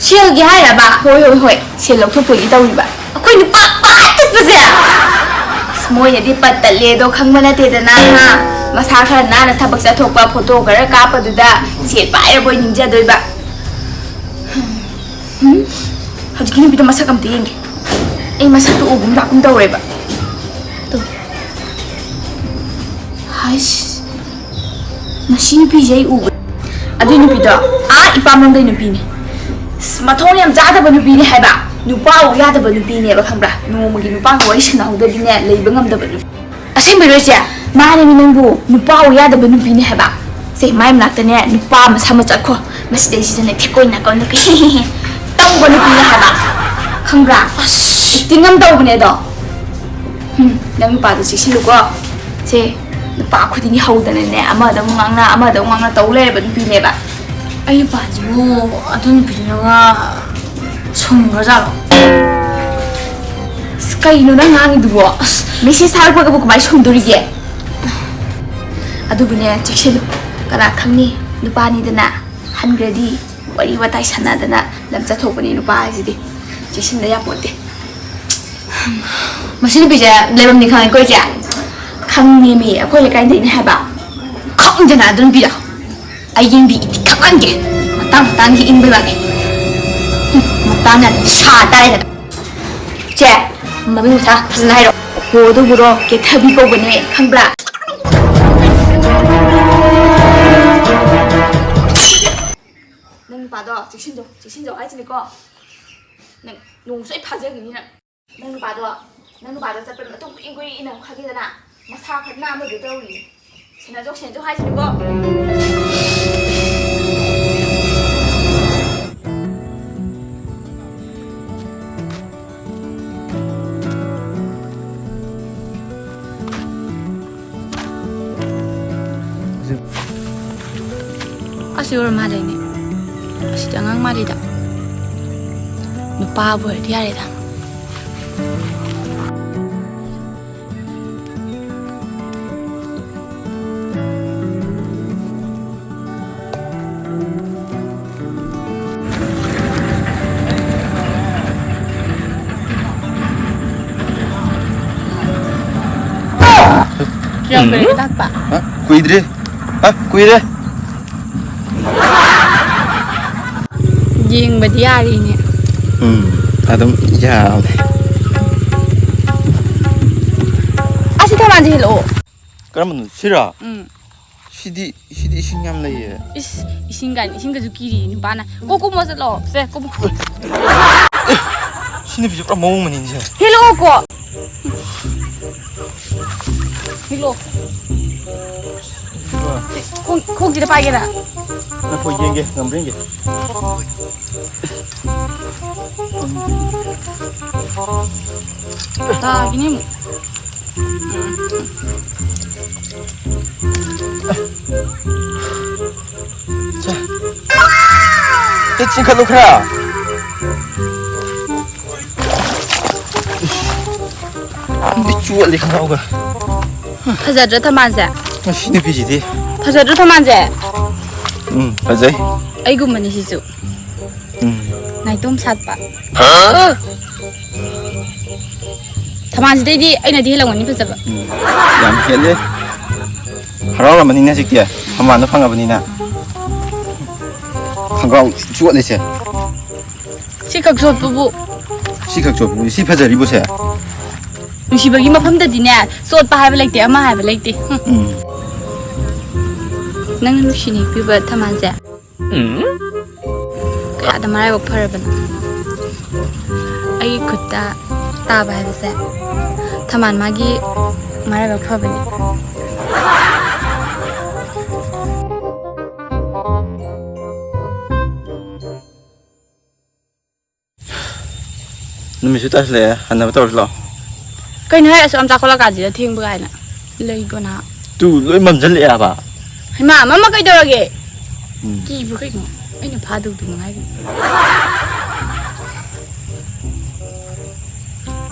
ꯁꯦꯜꯒꯤ ꯍꯥꯏꯔꯕ? ꯍꯣꯏ, ꯍꯣꯏ, ꯍꯣꯏ, ꯁꯦꯜ ꯂꯧꯊꯣꯛꯄꯒꯤ ꯇꯧꯔꯤꯕ꯫ ꯑꯩꯈꯣꯏ ꯅꯨꯄꯥ ꯄꯥꯏ ꯆꯠꯄꯁꯦ? ꯑꯁ, ꯃꯣꯏꯅꯗꯤ ꯄꯠ ꯇꯠꯂꯦꯗꯣ ꯈꯪꯕ ꯅꯠꯇꯦꯗꯅ, ꯍꯥ? ꯃꯁꯥ ꯈꯔ ꯅꯥꯟꯅ ꯊꯕꯛ ꯆꯠꯊꯣꯛꯄ, ꯐꯣꯇꯣ ꯈꯔ ꯀꯥꯞꯄꯗꯨꯗ ꯁꯦꯜ ꯄꯥꯏꯔꯕꯣꯏ ꯅꯤꯡꯖꯗꯣꯏꯕ꯫ ꯎꯝ? ꯍꯧꯖꯤꯛꯀꯤ ꯅꯨꯄꯤꯗꯣ ꯃꯁꯛ ꯑꯝꯇ ꯌꯦꯡꯒꯦ꯫ ꯑꯩ ꯃꯁꯛꯇꯣ ꯎꯒꯨꯝ ꯂꯥꯛꯀꯨꯝ ꯇꯧꯔꯦꯕ꯫ ꯇꯨ꯫ ꯍꯥꯏꯁ꯫ ꯃꯁꯤ ꯅꯨꯄꯤꯁꯦ ꯑꯩ ꯎꯕ꯫ ꯑꯗꯨꯏ ꯅꯨꯄꯤꯗꯣ ꯑꯥ ꯏꯄꯥꯝꯂꯣꯝꯗꯩ ꯅꯨꯄꯤꯅꯦ꯫ ꯑꯁ, ꯃꯊꯣꯡ ꯌꯥꯝ ꯆꯥꯗꯕ ꯅꯨꯄꯤꯅꯦ ꯍꯥꯏꯕ꯫ ꯅꯨꯄꯥ ꯎ ꯌꯥꯗꯕ ꯅꯨꯄꯤꯅꯦꯕ, ꯈꯪꯕ꯭ꯔꯥ? ꯅꯣꯡꯃꯒꯤ ꯅꯨꯄꯥꯒ ꯋꯥꯔꯤ ꯁꯥꯟꯅꯍꯧꯗꯕꯤꯅꯦ, ꯂꯩꯕ ꯉꯝꯗꯕ ꯅꯨꯄꯤ꯫ ꯑꯁꯦꯡꯕꯩꯔꯣ ꯏꯆꯦ? ꯃꯥꯅꯦꯃꯤ ꯅꯪꯕꯨ, ꯅꯨꯄꯥ ꯎ ꯌꯥꯗꯕ ꯅꯨꯄꯤꯅꯦ ꯍꯥꯏꯕ꯫ ꯁꯦ, ꯃꯥꯏ ꯃꯅꯥꯛꯇꯅꯦ ꯅꯨꯄꯥ ꯃꯁꯝ ꯃꯆꯥꯠ ꯈꯣ-, ꯃꯁꯤꯗꯩꯁꯤꯗꯅꯦ ꯊꯦꯛꯀꯣꯏ ꯅꯥꯀꯣꯏ ꯅꯨꯄꯤ ꯇꯧꯕ ꯅꯨꯄꯤꯅꯦ ꯍꯥꯏꯕ꯫ ꯈꯪꯕ꯭ꯔꯥ? ꯑꯁ, ꯇꯤꯡ ꯑꯃ ꯇꯧꯕꯅꯦ ꯑꯗꯣ꯫ ꯎꯝ, ꯅꯪ ꯅꯨꯄꯥꯗꯣ ꯆꯦꯛꯁꯤꯜꯂꯨꯀꯣ꯫ ꯁꯦ, ꯅꯨꯄꯥ ꯈꯨꯗꯤꯡꯒꯤ ꯍꯧꯗꯅꯅꯦ, ꯑꯃꯗ ꯑꯃꯨꯛ ꯉꯥꯡꯅ, ꯑꯃꯗ ꯑꯃꯨꯛ ꯉꯥꯡꯅ ꯇꯧ ꯂꯩꯔꯕ ꯅꯨꯄꯤꯅꯦꯕ꯫ ꯑꯩ ꯅꯨꯄꯥꯁꯤꯕꯨ ꯑꯗꯨ ꯅꯨꯄꯤꯗꯨꯅꯒ ꯁꯨꯝꯒ꯭ꯔꯖꯥꯠꯂꯣ? ꯑꯁ, ꯀꯩꯅꯣ ꯅꯪ ꯉꯥꯡꯉꯤꯗꯨꯕꯣ? ꯑꯁ, ꯃꯦꯁꯦꯖ ꯊꯥꯔꯛꯄꯒꯕꯨ ꯀꯃꯥꯏꯅ ꯁꯨꯝꯗꯣꯔꯤꯒꯦ? ꯑꯗꯨꯕꯨꯅꯦ, ꯆꯦꯛꯁꯤꯜꯂꯨ꯫ ꯀꯅꯥ ꯈꯪꯅꯤ, ꯅꯨꯄꯥꯅꯤꯗꯅ ꯍꯟꯈ꯭ꯔꯗꯤ꯫ ꯋꯥꯔꯤ ꯋꯥꯇꯥꯏ ꯁꯥꯟꯅꯗꯅ ꯂꯝ ꯆꯠꯊꯣꯛꯄꯅꯤ ꯅꯨꯄꯥ ꯍꯥꯏꯁꯤꯗꯤ꯫ ꯆꯦꯛꯁꯤꯟꯗ ꯌꯥꯄꯣꯠꯇꯦ꯫ ꯃꯁꯤ ꯅꯨꯄꯤꯁꯦ ꯂꯩꯐꯝꯗꯤ ꯈꯪꯉꯦꯀꯣ, ꯏꯆꯦ? ꯈꯪꯉꯦꯃꯤ, ꯑꯩꯈꯣꯏ ꯂꯩꯀꯥꯏꯗꯩꯅꯦ ꯍꯥꯏꯕ꯫ ꯈꯪꯗꯦꯅ ꯑꯗꯨ ꯅꯨꯄꯤꯗꯣ꯫ ꯑꯩ ꯌꯦꯡꯕꯤ ꯏꯗꯤ ꯈꯪꯍꯟꯒꯦ꯫ ꯃꯇꯥꯡ ꯃꯇꯥꯡꯒꯤ ꯏꯪꯕꯩ ꯋꯥꯅꯤ꯫ ꯍꯨꯝ, ꯃꯇꯥꯡ ꯌꯥꯗꯦ꯫ ꯁꯥ ꯇꯥꯔꯦꯗꯅ꯫ ꯆꯦ, ꯃꯃꯤꯡ ꯃꯊꯥ ꯐꯖꯅ ꯍꯥꯏꯔꯣ꯫ ꯍꯣ, ꯑꯗꯨꯕꯨꯔꯣ, ꯀꯦꯊꯕꯤ ꯀꯧꯕꯅꯦ, ꯈꯪꯕ꯭ꯔꯥ? ꯅꯪ ꯅꯨꯄꯥꯗꯣ ꯆꯦꯛꯁꯤꯟꯖꯧ, ꯆꯦꯛꯁꯤꯟꯖꯧ ꯍꯥꯏꯁꯤꯅꯤꯀꯣ꯫ ꯅꯪ ꯅꯣꯡꯃ ꯁꯣꯏ ꯐꯥꯖꯈꯤꯅꯤ ꯅꯪ꯫ ꯅꯪ ꯅꯨꯄꯥꯗꯣ, ꯅꯪ ꯅꯨꯄꯥꯗꯣ ꯆꯠꯄꯗ ꯃꯇꯨꯡ ꯀꯨꯏ ꯀꯨꯏ ꯏꯟꯅ ꯈꯥꯒꯦꯗꯅ, ꯃꯁꯥ ꯈꯔ ꯅꯥꯟꯕꯗꯨ ꯇꯧꯔꯤ꯫ ꯁꯦꯟꯅꯖꯧ, ꯁꯦꯟꯅꯖꯧ ꯍꯥꯏꯁꯤꯅꯤꯀꯣ꯫ ꯑꯁꯤ ꯑꯣꯏꯔ ꯃꯥꯜꯂꯦꯅꯦ꯫ ꯑꯁꯤꯗꯤ ꯑꯉꯥꯡ ꯃꯥꯜꯂꯤꯗ꯫ ꯅꯨꯄꯥꯕꯨ ꯑꯣꯏꯔꯗꯤ ꯌꯥꯔꯦꯗ꯫ ꯀꯌꯥꯝ ꯀꯨꯏꯔꯒꯦ ꯂꯥꯛꯄ? ꯍꯥ? ꯀꯨꯏꯗ꯭ꯔꯤ꯫ ꯍꯥ? ꯀꯨꯏꯔꯦ꯫ ꯌꯦꯡꯕꯗꯤ ꯌꯥꯔꯤꯅꯦ꯫ ꯎꯝ, ꯑꯗꯨꯝ ꯌꯥꯕꯅꯦ꯫ ꯑꯁꯤ ꯊꯝꯕꯥꯜꯁꯦ ꯍꯦꯛꯂꯛꯑꯣ꯫ ꯀꯔꯝꯕꯅꯣ? ꯁꯤꯔꯣ? ꯎꯝ꯫ ꯁꯤꯗꯤ, ꯁꯤꯗꯤ ꯏꯁꯤꯡ ꯌꯥꯝ ꯂꯩꯌꯦ꯫ ꯏꯁ, ꯏꯁꯤꯡ ꯀꯥꯏꯅ, ꯏꯁꯤꯡꯒꯁꯨ ꯀꯤꯔꯤ ꯅꯨꯄꯥꯅ꯫ ꯀꯣꯛ ꯀꯨꯝꯃꯣ ꯆꯠꯂꯣ꯫ ꯁꯦ, ꯀꯨꯝꯃꯣ꯫ ꯁꯤ ꯅꯨꯄꯤꯁꯦ ꯄꯨꯔꯥ ꯃꯑꯣꯡ ꯑꯃꯅꯤꯅꯦ ꯁꯦ꯫ ꯍꯦꯛꯂꯛꯑꯣ ꯀꯣ꯫ ꯍꯦꯛꯂꯛꯑꯣ꯫ ꯈꯣꯡ-, ꯈꯣꯡꯁꯤꯗ ꯄꯥꯏꯒꯦꯔꯥ? ꯉꯥꯏꯈꯣ, ꯌꯦꯡꯒꯦ, ꯉꯝꯕ꯭ꯔꯥ ꯌꯦꯡꯒꯦ꯫ ꯇꯥꯒꯤꯅꯤ ꯑꯃꯨꯛ꯫ ꯆꯤꯟꯈꯠꯂꯨ ꯈꯔ꯫ ꯏꯁ, ꯆꯣꯠꯂꯤ ꯈꯣꯡꯒ꯭ꯔꯥꯎꯒ꯫ ꯐꯖꯗ꯭ꯔꯣ ꯊꯝꯕꯥꯜꯁꯦ? ꯃꯁꯤ ꯅꯨꯄꯤꯁꯤꯗꯤ꯫ ꯐꯖꯗ꯭ꯔꯣ ꯊꯝꯕꯥꯜꯁꯦ? ꯎꯝ, ꯐꯖꯩ꯫ ꯑꯩꯒꯨꯝꯕꯅꯤ ꯁꯤꯁꯨ꯫ ꯎꯝ꯫ ꯅꯥꯏꯇꯣꯝ ꯁꯥꯠꯄ꯫ ꯊꯝꯕꯥꯜꯁꯤꯗꯩꯗꯤ ꯑꯩꯅꯗꯤ ꯍꯦꯜꯂꯝꯒꯅꯤ ꯐꯖꯕ꯫ ꯎꯝ꯫ ꯌꯥꯝ ꯍꯦꯜꯂꯦ꯫ ꯍꯔꯥꯎꯔꯝꯃꯅꯤꯅꯦ ꯍꯧꯖꯤꯛꯇꯤ꯫ ꯊꯝꯕꯥꯜꯗꯣ ꯐꯪꯉꯕꯅꯤꯅ꯫ ꯈꯣꯡꯒ꯭ꯔꯥꯎ ꯆꯣꯠꯂꯤꯁꯦ꯫ ꯁꯤ ꯈꯛ ꯆꯣꯠꯄꯕꯨ꯫ ꯁꯤ ꯈꯛ ꯆꯣꯠꯄꯕꯨ꯫ ꯁꯤ ꯐꯖꯔꯤꯕꯣ ꯁꯦ? ꯅꯨꯡꯁꯤꯕꯒꯤ ꯃꯐꯝꯗꯗꯤꯅꯦ, ꯆꯣꯠꯄ ꯍꯥꯏꯕ ꯂꯩꯇꯦ, ꯑꯃ ꯍꯥꯏꯕ ꯂꯩꯇꯦ꯫ ꯍꯨꯝ꯫ ꯎꯝ꯫ ꯅꯪꯅ ꯅꯨꯡꯁꯤꯅ ꯌꯦꯛꯄꯤꯕ ꯊꯝꯕꯥꯜꯁꯦ꯫ ꯎꯝ꯫ ꯀꯌꯥꯗ ꯃꯔꯥꯏꯕꯛ ꯐꯔꯕꯅꯣ꯫ ꯑꯩꯒꯤ ꯈꯨꯠꯇ ꯇꯥꯕ ꯍꯥꯏꯕꯁꯦ ꯊꯝꯕꯥꯜ ꯃꯥꯒꯤ ꯃꯔꯥꯏꯕꯛ ꯐꯕꯅꯤ꯫ ꯅꯨꯃꯤꯠꯁꯨ ꯇꯥꯁꯤꯜꯂꯛꯑꯦ, ꯍꯟꯅꯕ ꯇꯧꯔꯁꯤ ꯂꯥꯛꯑꯣ꯫ ꯀꯩꯅꯣ ꯍꯦ, ꯑꯁꯨꯛ ꯌꯥꯝ ꯆꯥꯛꯈꯠꯂꯀꯥꯟꯁꯤꯗ ꯊꯦꯡꯕ ꯀꯥꯏꯅ ꯂꯩꯒꯣ ꯅꯍꯥꯛ꯫ ꯇꯨ ꯂꯣꯏ ꯃꯝꯁꯤꯜꯂꯛꯑꯦ ꯍꯥꯏꯕ꯫ ꯍꯩꯃꯥ, ꯃꯝꯃ ꯀꯩꯗꯧꯔꯒꯦ? ꯎꯝ꯫ ꯀꯤꯕ꯭ꯔꯣ ꯀꯩꯅꯣ? ꯑꯩꯅ ꯐꯥꯗꯧꯗꯨ ꯃꯉꯥꯏꯔꯦ꯫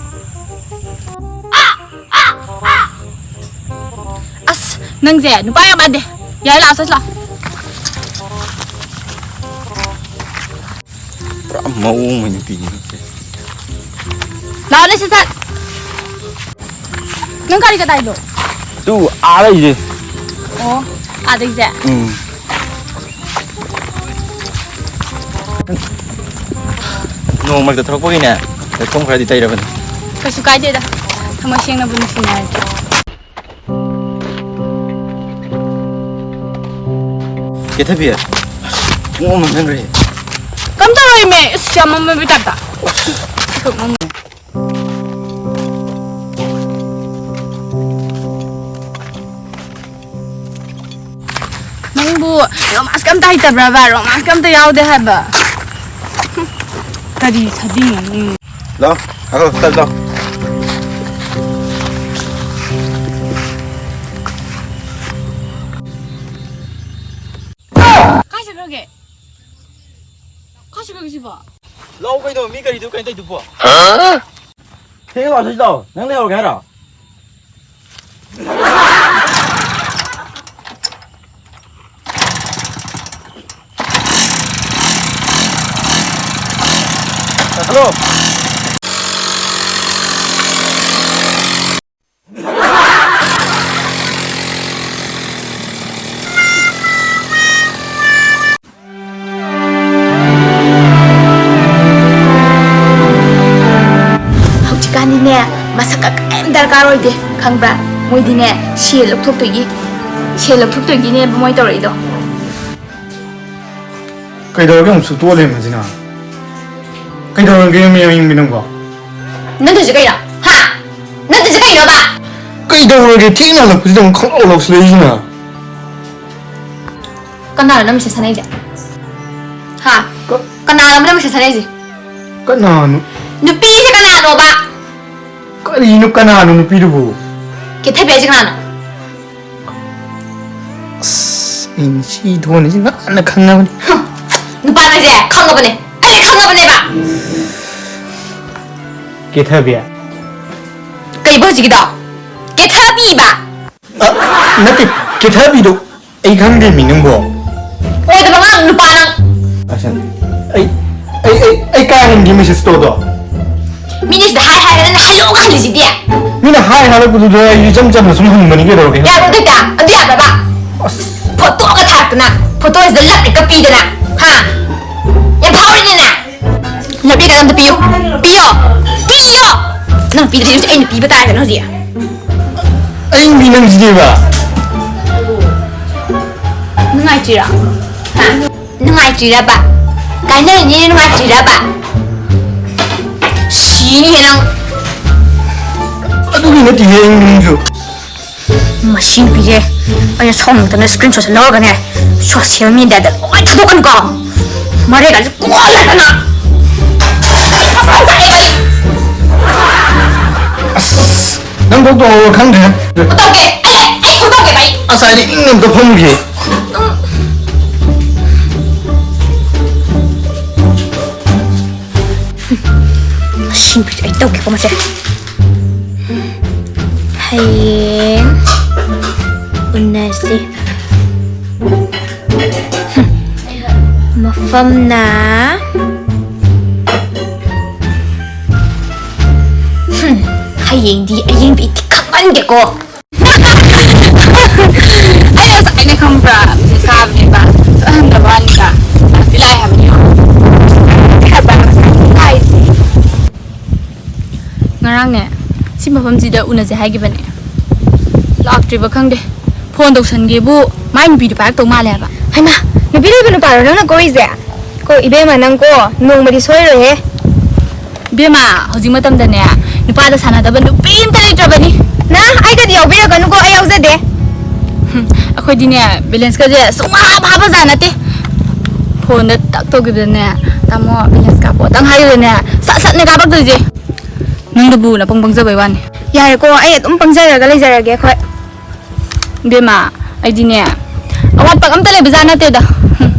ꯑꯁ, ꯅꯪꯁꯦ ꯅꯨꯄꯥ ꯌꯥꯝ ꯃꯥꯟꯗꯦ꯫ ꯌꯥꯔꯦ, ꯂꯥꯛꯑꯣ, ꯆꯠꯁꯤ ꯂꯥꯛꯑꯣ꯫ ꯄꯨꯔꯥ ꯃꯑꯣꯡ ꯑꯃ ꯅꯨꯄꯤꯅꯤ꯫ ꯂꯥꯛꯑꯣꯅꯦ, ꯁꯠ ꯁꯠ꯫ ꯅꯪ ꯒꯥꯔꯤ ꯀꯗꯥꯏꯗꯣ? ꯇꯨ, ꯑꯥ ꯂꯩꯁꯦ꯫ ꯑꯣ, ꯑꯥꯗꯩꯁꯦ? ꯎꯝ꯫ ꯅꯣꯡ ꯃꯔꯛꯇ ꯊꯣꯛꯂꯛꯄꯒꯤꯅꯦ, ꯂꯩꯈꯣꯝ ꯈꯔꯗꯤ ꯇꯩꯔꯕꯅꯤ꯫ ꯀꯩꯁꯨ ꯀꯥꯏꯗꯦꯗ, ꯊꯃꯣꯏ ꯁꯦꯡꯅꯕꯨ ꯅꯨꯡꯁꯤꯅꯔꯗꯤ꯫ ꯀꯦꯊꯕꯤ, ꯄꯨꯡ ꯑꯃ ꯃꯥꯡꯍꯟꯈ꯭ꯔꯦ꯫ ꯀꯝ ꯇꯧꯔꯣꯏꯃꯦ, ꯏꯁ, ꯌꯥꯝ ꯃꯝꯃꯦꯕ ꯇꯥꯏꯞꯇ꯫ ꯈꯛ ꯃꯝꯃꯦ꯫ ꯔꯣꯃꯥꯟꯁꯀ ꯑꯝꯇ ꯍꯩꯇꯕ꯭ꯔꯕ? ꯔꯣꯃꯥꯟꯁꯀ ꯑꯝꯇ ꯌꯥꯎꯗꯦ ꯍꯥꯏꯕ꯫ ꯀꯔꯤ ꯁꯥꯗꯤꯡꯅꯣ? ꯂꯥꯎ, ꯉꯥꯏꯈꯣ, ꯇꯞ ꯂꯥꯎ꯫ ꯀꯥꯏ ꯆꯠꯈ꯭ꯔꯒꯦ? ꯀꯥꯏ ꯆꯠꯈ꯭ꯔꯒꯦ ꯁꯤꯕꯣ? ꯂꯥꯎ ꯀꯩꯅꯣ, ꯃꯤ ꯀꯔꯤꯗꯨ ꯀꯩꯅꯣ ꯇꯧꯗꯨꯕꯣ? ꯊꯦꯡꯉꯦ ꯂꯥꯎ, ꯁꯤ ꯂꯥꯎ꯫ ꯅꯪ ꯂꯩꯍꯧꯔꯒꯦ ꯍꯥꯏꯔꯣ? ꯍꯜꯂꯣ꯫ ꯍꯧꯖꯤꯛꯀꯥꯟꯗꯤꯅꯦ, ꯃꯁꯛꯀ ꯀꯔꯤꯝ ꯗꯔꯀꯥꯔ ꯑꯣꯏꯗꯦ, ꯈꯪꯕ꯭ꯔꯥ? ꯃꯣꯏꯗꯤꯅꯦ, ꯁꯦꯜ ꯂꯧꯊꯣꯛꯇꯣꯏꯒꯤ, ꯁꯦꯜ ꯂꯧꯊꯣꯛꯇꯣꯏꯒꯤꯅꯦꯕ ꯃꯣꯏ ꯇꯧꯔꯛꯏꯗꯣ꯫ ꯀꯩꯗꯧꯔꯒꯦ ꯑꯃꯨꯛ ꯁꯨꯛꯇꯣꯛꯑ ꯂꯩꯔꯝꯃꯤꯁꯤꯅ? ꯀꯩꯗꯧꯔꯒꯦ ꯃꯌꯥꯝ ꯌꯦꯡꯕꯤ ꯅꯪꯕꯣ? ꯅꯪ ꯇꯧꯏꯁꯦ ꯀꯩꯅꯣ? ꯍꯥ? ꯅꯪ ꯇꯧꯏꯁꯦ ꯀꯩꯅꯣꯕ? ꯀꯩꯗꯧꯔꯒꯦ? ꯊꯦꯡꯅ ꯍꯜꯂꯛꯄꯁꯤꯗ ꯑꯃꯨꯛ ꯈꯪꯂꯥꯎ ꯂꯥꯎꯁꯤꯜꯂꯛꯏꯁꯤꯅ? ꯀꯅꯥꯅꯣ ꯅꯪ ꯃꯦꯁꯦꯖ ꯊꯥꯅꯩꯁꯦ? ꯍꯥ? ꯀ- ꯀꯅꯥꯅꯣ ꯅꯪ ꯃꯦꯁꯦꯖ ꯊꯥꯅꯩꯁꯦ? ꯀꯅꯥꯅꯣ? ꯅꯨꯄꯤꯁꯦ ꯀꯅꯥꯅꯣꯕ? ꯀꯔꯤꯅꯣ ꯀꯅꯥꯅꯣ ꯅꯨꯄꯤꯗꯨꯕꯨ? ꯀꯦꯊꯕꯤ ꯍꯥꯏꯁꯦ ꯀꯅꯥꯅꯣ? ꯑꯁ, ꯑꯩꯅ ꯁꯤ ꯊꯣꯛꯑꯅꯤ, ꯁꯤ ꯉꯟꯅ ꯈꯪꯉꯕꯅꯤ꯫ ꯍꯝ, ꯅꯨꯄꯥ ꯅꯪꯁꯦ ꯈꯪꯉꯕꯅꯦ, ꯑꯩ ꯈꯪꯉꯕꯅꯦꯕ꯫ ꯀꯦꯊꯕꯤ? ꯀꯩꯕ ꯍꯧꯖꯤꯛꯀꯤꯗꯣ? ꯀꯦꯊꯕꯤꯕ? ꯑ, ꯅꯠꯇꯦ, ꯀꯦꯊꯕꯤꯗꯣ ꯑꯩ ꯈꯪꯗꯦ ꯃꯤ ꯅꯪꯕꯣ꯫ ꯑꯣꯏꯗꯕ ꯉꯥꯡ ꯅꯨꯄꯥ ꯅꯪ꯫ ꯑꯁ, ꯑꯩ, ꯑꯩ, ꯑꯩ, ꯑꯩ ꯀꯥꯏ ꯍꯟꯒꯦ ꯃꯦꯁꯦꯖꯇꯣ ꯑꯗꯣ? ꯃꯤꯅ ꯁꯤꯗ ꯍꯥꯏ ꯍꯥꯏꯔꯒ ꯅꯪ ꯍꯜꯂꯨ ꯍꯜꯂꯤꯁꯤꯗꯤ꯫ ꯃꯤꯅ ꯍꯥꯏ ꯍꯥꯏꯔꯛꯄꯗꯨꯗ ꯑꯩ ꯏꯆꯝ ꯆꯝꯅ ꯁꯨꯝ ꯍꯪꯕꯅꯤ ꯀꯩꯗꯧꯔꯒꯦ? ꯌꯥꯕ꯭ꯔꯣ ꯑꯗꯨꯏꯇꯥ? ꯑꯗꯨ ꯌꯥꯕ꯭ꯔꯕ? ꯑꯁ꯫ ꯐꯣꯇꯣꯒ ꯊꯥꯔꯛꯇꯅ, ꯐꯣꯇꯣꯁꯤꯗ ꯂꯞ ꯀꯞꯄꯤꯗꯅ, ꯍꯥ? ꯌꯥꯝ ꯐꯥꯎꯔꯤꯅꯦ ꯅꯪ꯫ ꯂꯞ ꯀꯞ ꯑꯝꯇ ꯄꯤꯌꯨ꯫ ꯄꯤꯌꯣ꯫ ꯄꯤꯌꯣ꯫ ꯅꯪ ꯄꯤꯗ꯭ꯔꯗꯤ ꯑꯩꯅ ꯄꯤꯕ ꯇꯥꯔꯦꯗꯅ ꯍꯧꯖꯤꯛ꯫ ꯑꯩ ꯃꯤ ꯅꯪꯁꯤꯗꯤꯕ꯫ ꯅꯨꯡꯉꯥꯏꯇ꯭ꯔꯤꯔꯣ? ꯍꯥ? ꯅꯨꯡꯉꯥꯏꯇ꯭ꯔꯤꯔꯕ? ꯀꯥꯏꯅꯔꯤꯅꯦ ꯅꯨꯡꯉꯥꯏꯇ꯭ꯔꯤꯔꯕ? ꯁꯤꯅꯤꯍꯦ ꯅꯪ꯫ ꯑꯗꯨꯒꯤ ꯅꯠꯇꯦꯍꯦ ꯑꯩ ꯃꯤꯡꯁꯨ꯫ ꯃꯁꯤ ꯅꯨꯄꯤꯁꯦ ꯑꯩꯅ ꯁꯥꯎꯅꯤꯡꯗꯅ screenshot ꯁꯦ ꯂꯧꯔꯒꯅꯦ, social media ꯗ ꯂꯣꯏ ꯊꯥꯗꯣꯛꯀꯅꯤꯀꯣ꯫ ꯃꯔꯩꯒꯁꯦ ꯀꯣꯜꯂꯗꯅ꯫ ꯑꯁ, ꯅꯪ ꯊꯣꯛ ꯇꯧꯔꯣ ꯈꯪꯗ꯭ꯔꯦ꯫ ꯇꯧꯒꯦ, ꯑꯩ, ꯑꯩ ꯊꯣꯛ ꯇꯧꯒꯦ, ꯑꯩ꯫ ꯑꯁ, ꯑꯩꯗꯤ ꯏꯪꯅ ꯑꯝꯇ ꯐꯝꯒꯦ꯫ ꯃꯁꯤ ꯅꯨꯄꯤꯁꯦ ꯑꯩ ꯇꯧꯒꯦꯀꯣ ꯃꯁꯦ꯫ ꯍꯌꯦꯡ ꯎꯅꯁꯤ꯫ ꯃꯐꯝꯅ, ꯍꯌꯦꯡꯗꯤ ꯑꯌꯦꯡꯕ ꯏꯇꯤ ꯈꯪꯍꯟꯒꯦꯀꯣ꯫ ꯑꯩ ꯉꯁꯥꯏꯅ ꯈꯪꯕ꯭ꯔꯥ? ꯃꯦꯁꯦꯖ ꯊꯥꯕꯅꯦꯕ꯫ ꯆꯠꯍꯟꯗꯕ ꯋꯥꯅꯤꯗ꯫ ꯂꯥꯛꯇꯤ ꯂꯥꯛꯑꯦ ꯍꯥꯏꯕꯅꯤ꯫ ꯍꯥꯏꯕ꯭ꯔꯥ ꯉꯁꯥꯏ ꯍꯥꯏꯁꯦ? ꯉꯔꯥꯡꯅꯦ, ꯁꯤ ꯃꯐꯝꯁꯤꯗ ꯎꯅꯁꯦ ꯍꯥꯏꯈꯤꯕꯅꯦ꯫ ꯂꯥꯛꯇ꯭ꯔꯤꯕ ꯈꯪꯗꯦ꯫ ꯐꯣꯟ ꯇꯧꯁꯟꯒꯦꯕꯨ ꯃꯥꯏ ꯅꯨꯄꯤꯗꯨ ꯄꯥꯏꯔꯛꯇꯧ ꯃꯥꯜꯂꯦ ꯍꯥꯏꯕ꯫ ꯍꯩꯃꯥ, ꯅꯨꯄꯤ ꯂꯩꯕ ꯅꯨꯄꯥꯔꯣ ꯅꯪꯅ ꯀꯣꯏꯔꯤꯁꯦ? ꯀꯣ, ꯏꯕꯦꯝꯃ, ꯅꯪ ꯀꯣ ꯅꯣꯡꯃꯗꯤ ꯁꯣꯏꯔꯣꯏꯍꯦ꯫ ꯏꯕꯦꯝꯃ, ꯍꯧꯖꯤꯛ ꯃꯇꯝꯗꯅꯦ, ꯅꯨꯄꯥꯗ ꯁꯥꯟꯅꯗꯕ ꯅꯨꯄꯤ ꯑꯝꯇ ꯂꯩꯇ꯭ꯔꯕꯅꯤ꯫ ꯅ, ꯑꯩꯒꯗꯤ ꯌꯥꯎꯕꯤꯔꯛꯀꯅꯨꯀꯣ, ꯑꯩ ꯌꯥꯎꯖꯗꯦ꯫ ꯍꯝ, ꯑꯩꯈꯣꯏꯗꯤꯅꯦ, balance ꯀꯁꯦ ꯁꯨꯡꯍꯥꯞ ꯍꯥꯞꯄꯖꯥꯠ ꯅꯠꯇꯦ꯫ ꯐꯣꯟꯗ ꯇꯛ ꯇꯧꯈꯤꯕꯗꯅꯦ, "ꯇꯥꯃꯣ, balance ꯀꯥꯞꯄꯣ"ꯇꯪ ꯍꯥꯏꯈꯤꯕꯗꯅꯦ, ꯁꯠ ꯁꯠꯅꯦ ꯀꯥꯞꯄꯛꯇꯣꯏꯁꯦ꯫ ꯅꯪꯗꯨꯕꯨ ꯅꯄꯪ ꯄꯪꯖꯕꯩ ꯋꯥꯅꯤ꯫ ꯌꯥꯔꯦꯀꯣ, ꯑꯩ ꯑꯗꯨꯝ ꯄꯪꯖꯔꯒ ꯂꯩꯖꯔꯒꯦ ꯑꯩꯈꯣꯏ꯫ ꯏꯕꯦꯝꯃ, ꯑꯩꯗꯤꯅꯦ, ꯑꯋꯥꯠꯄ ꯑꯝꯇ ꯂꯩꯕꯖꯥꯠ ꯅꯠꯇꯦꯗ꯫ ꯍꯝ꯫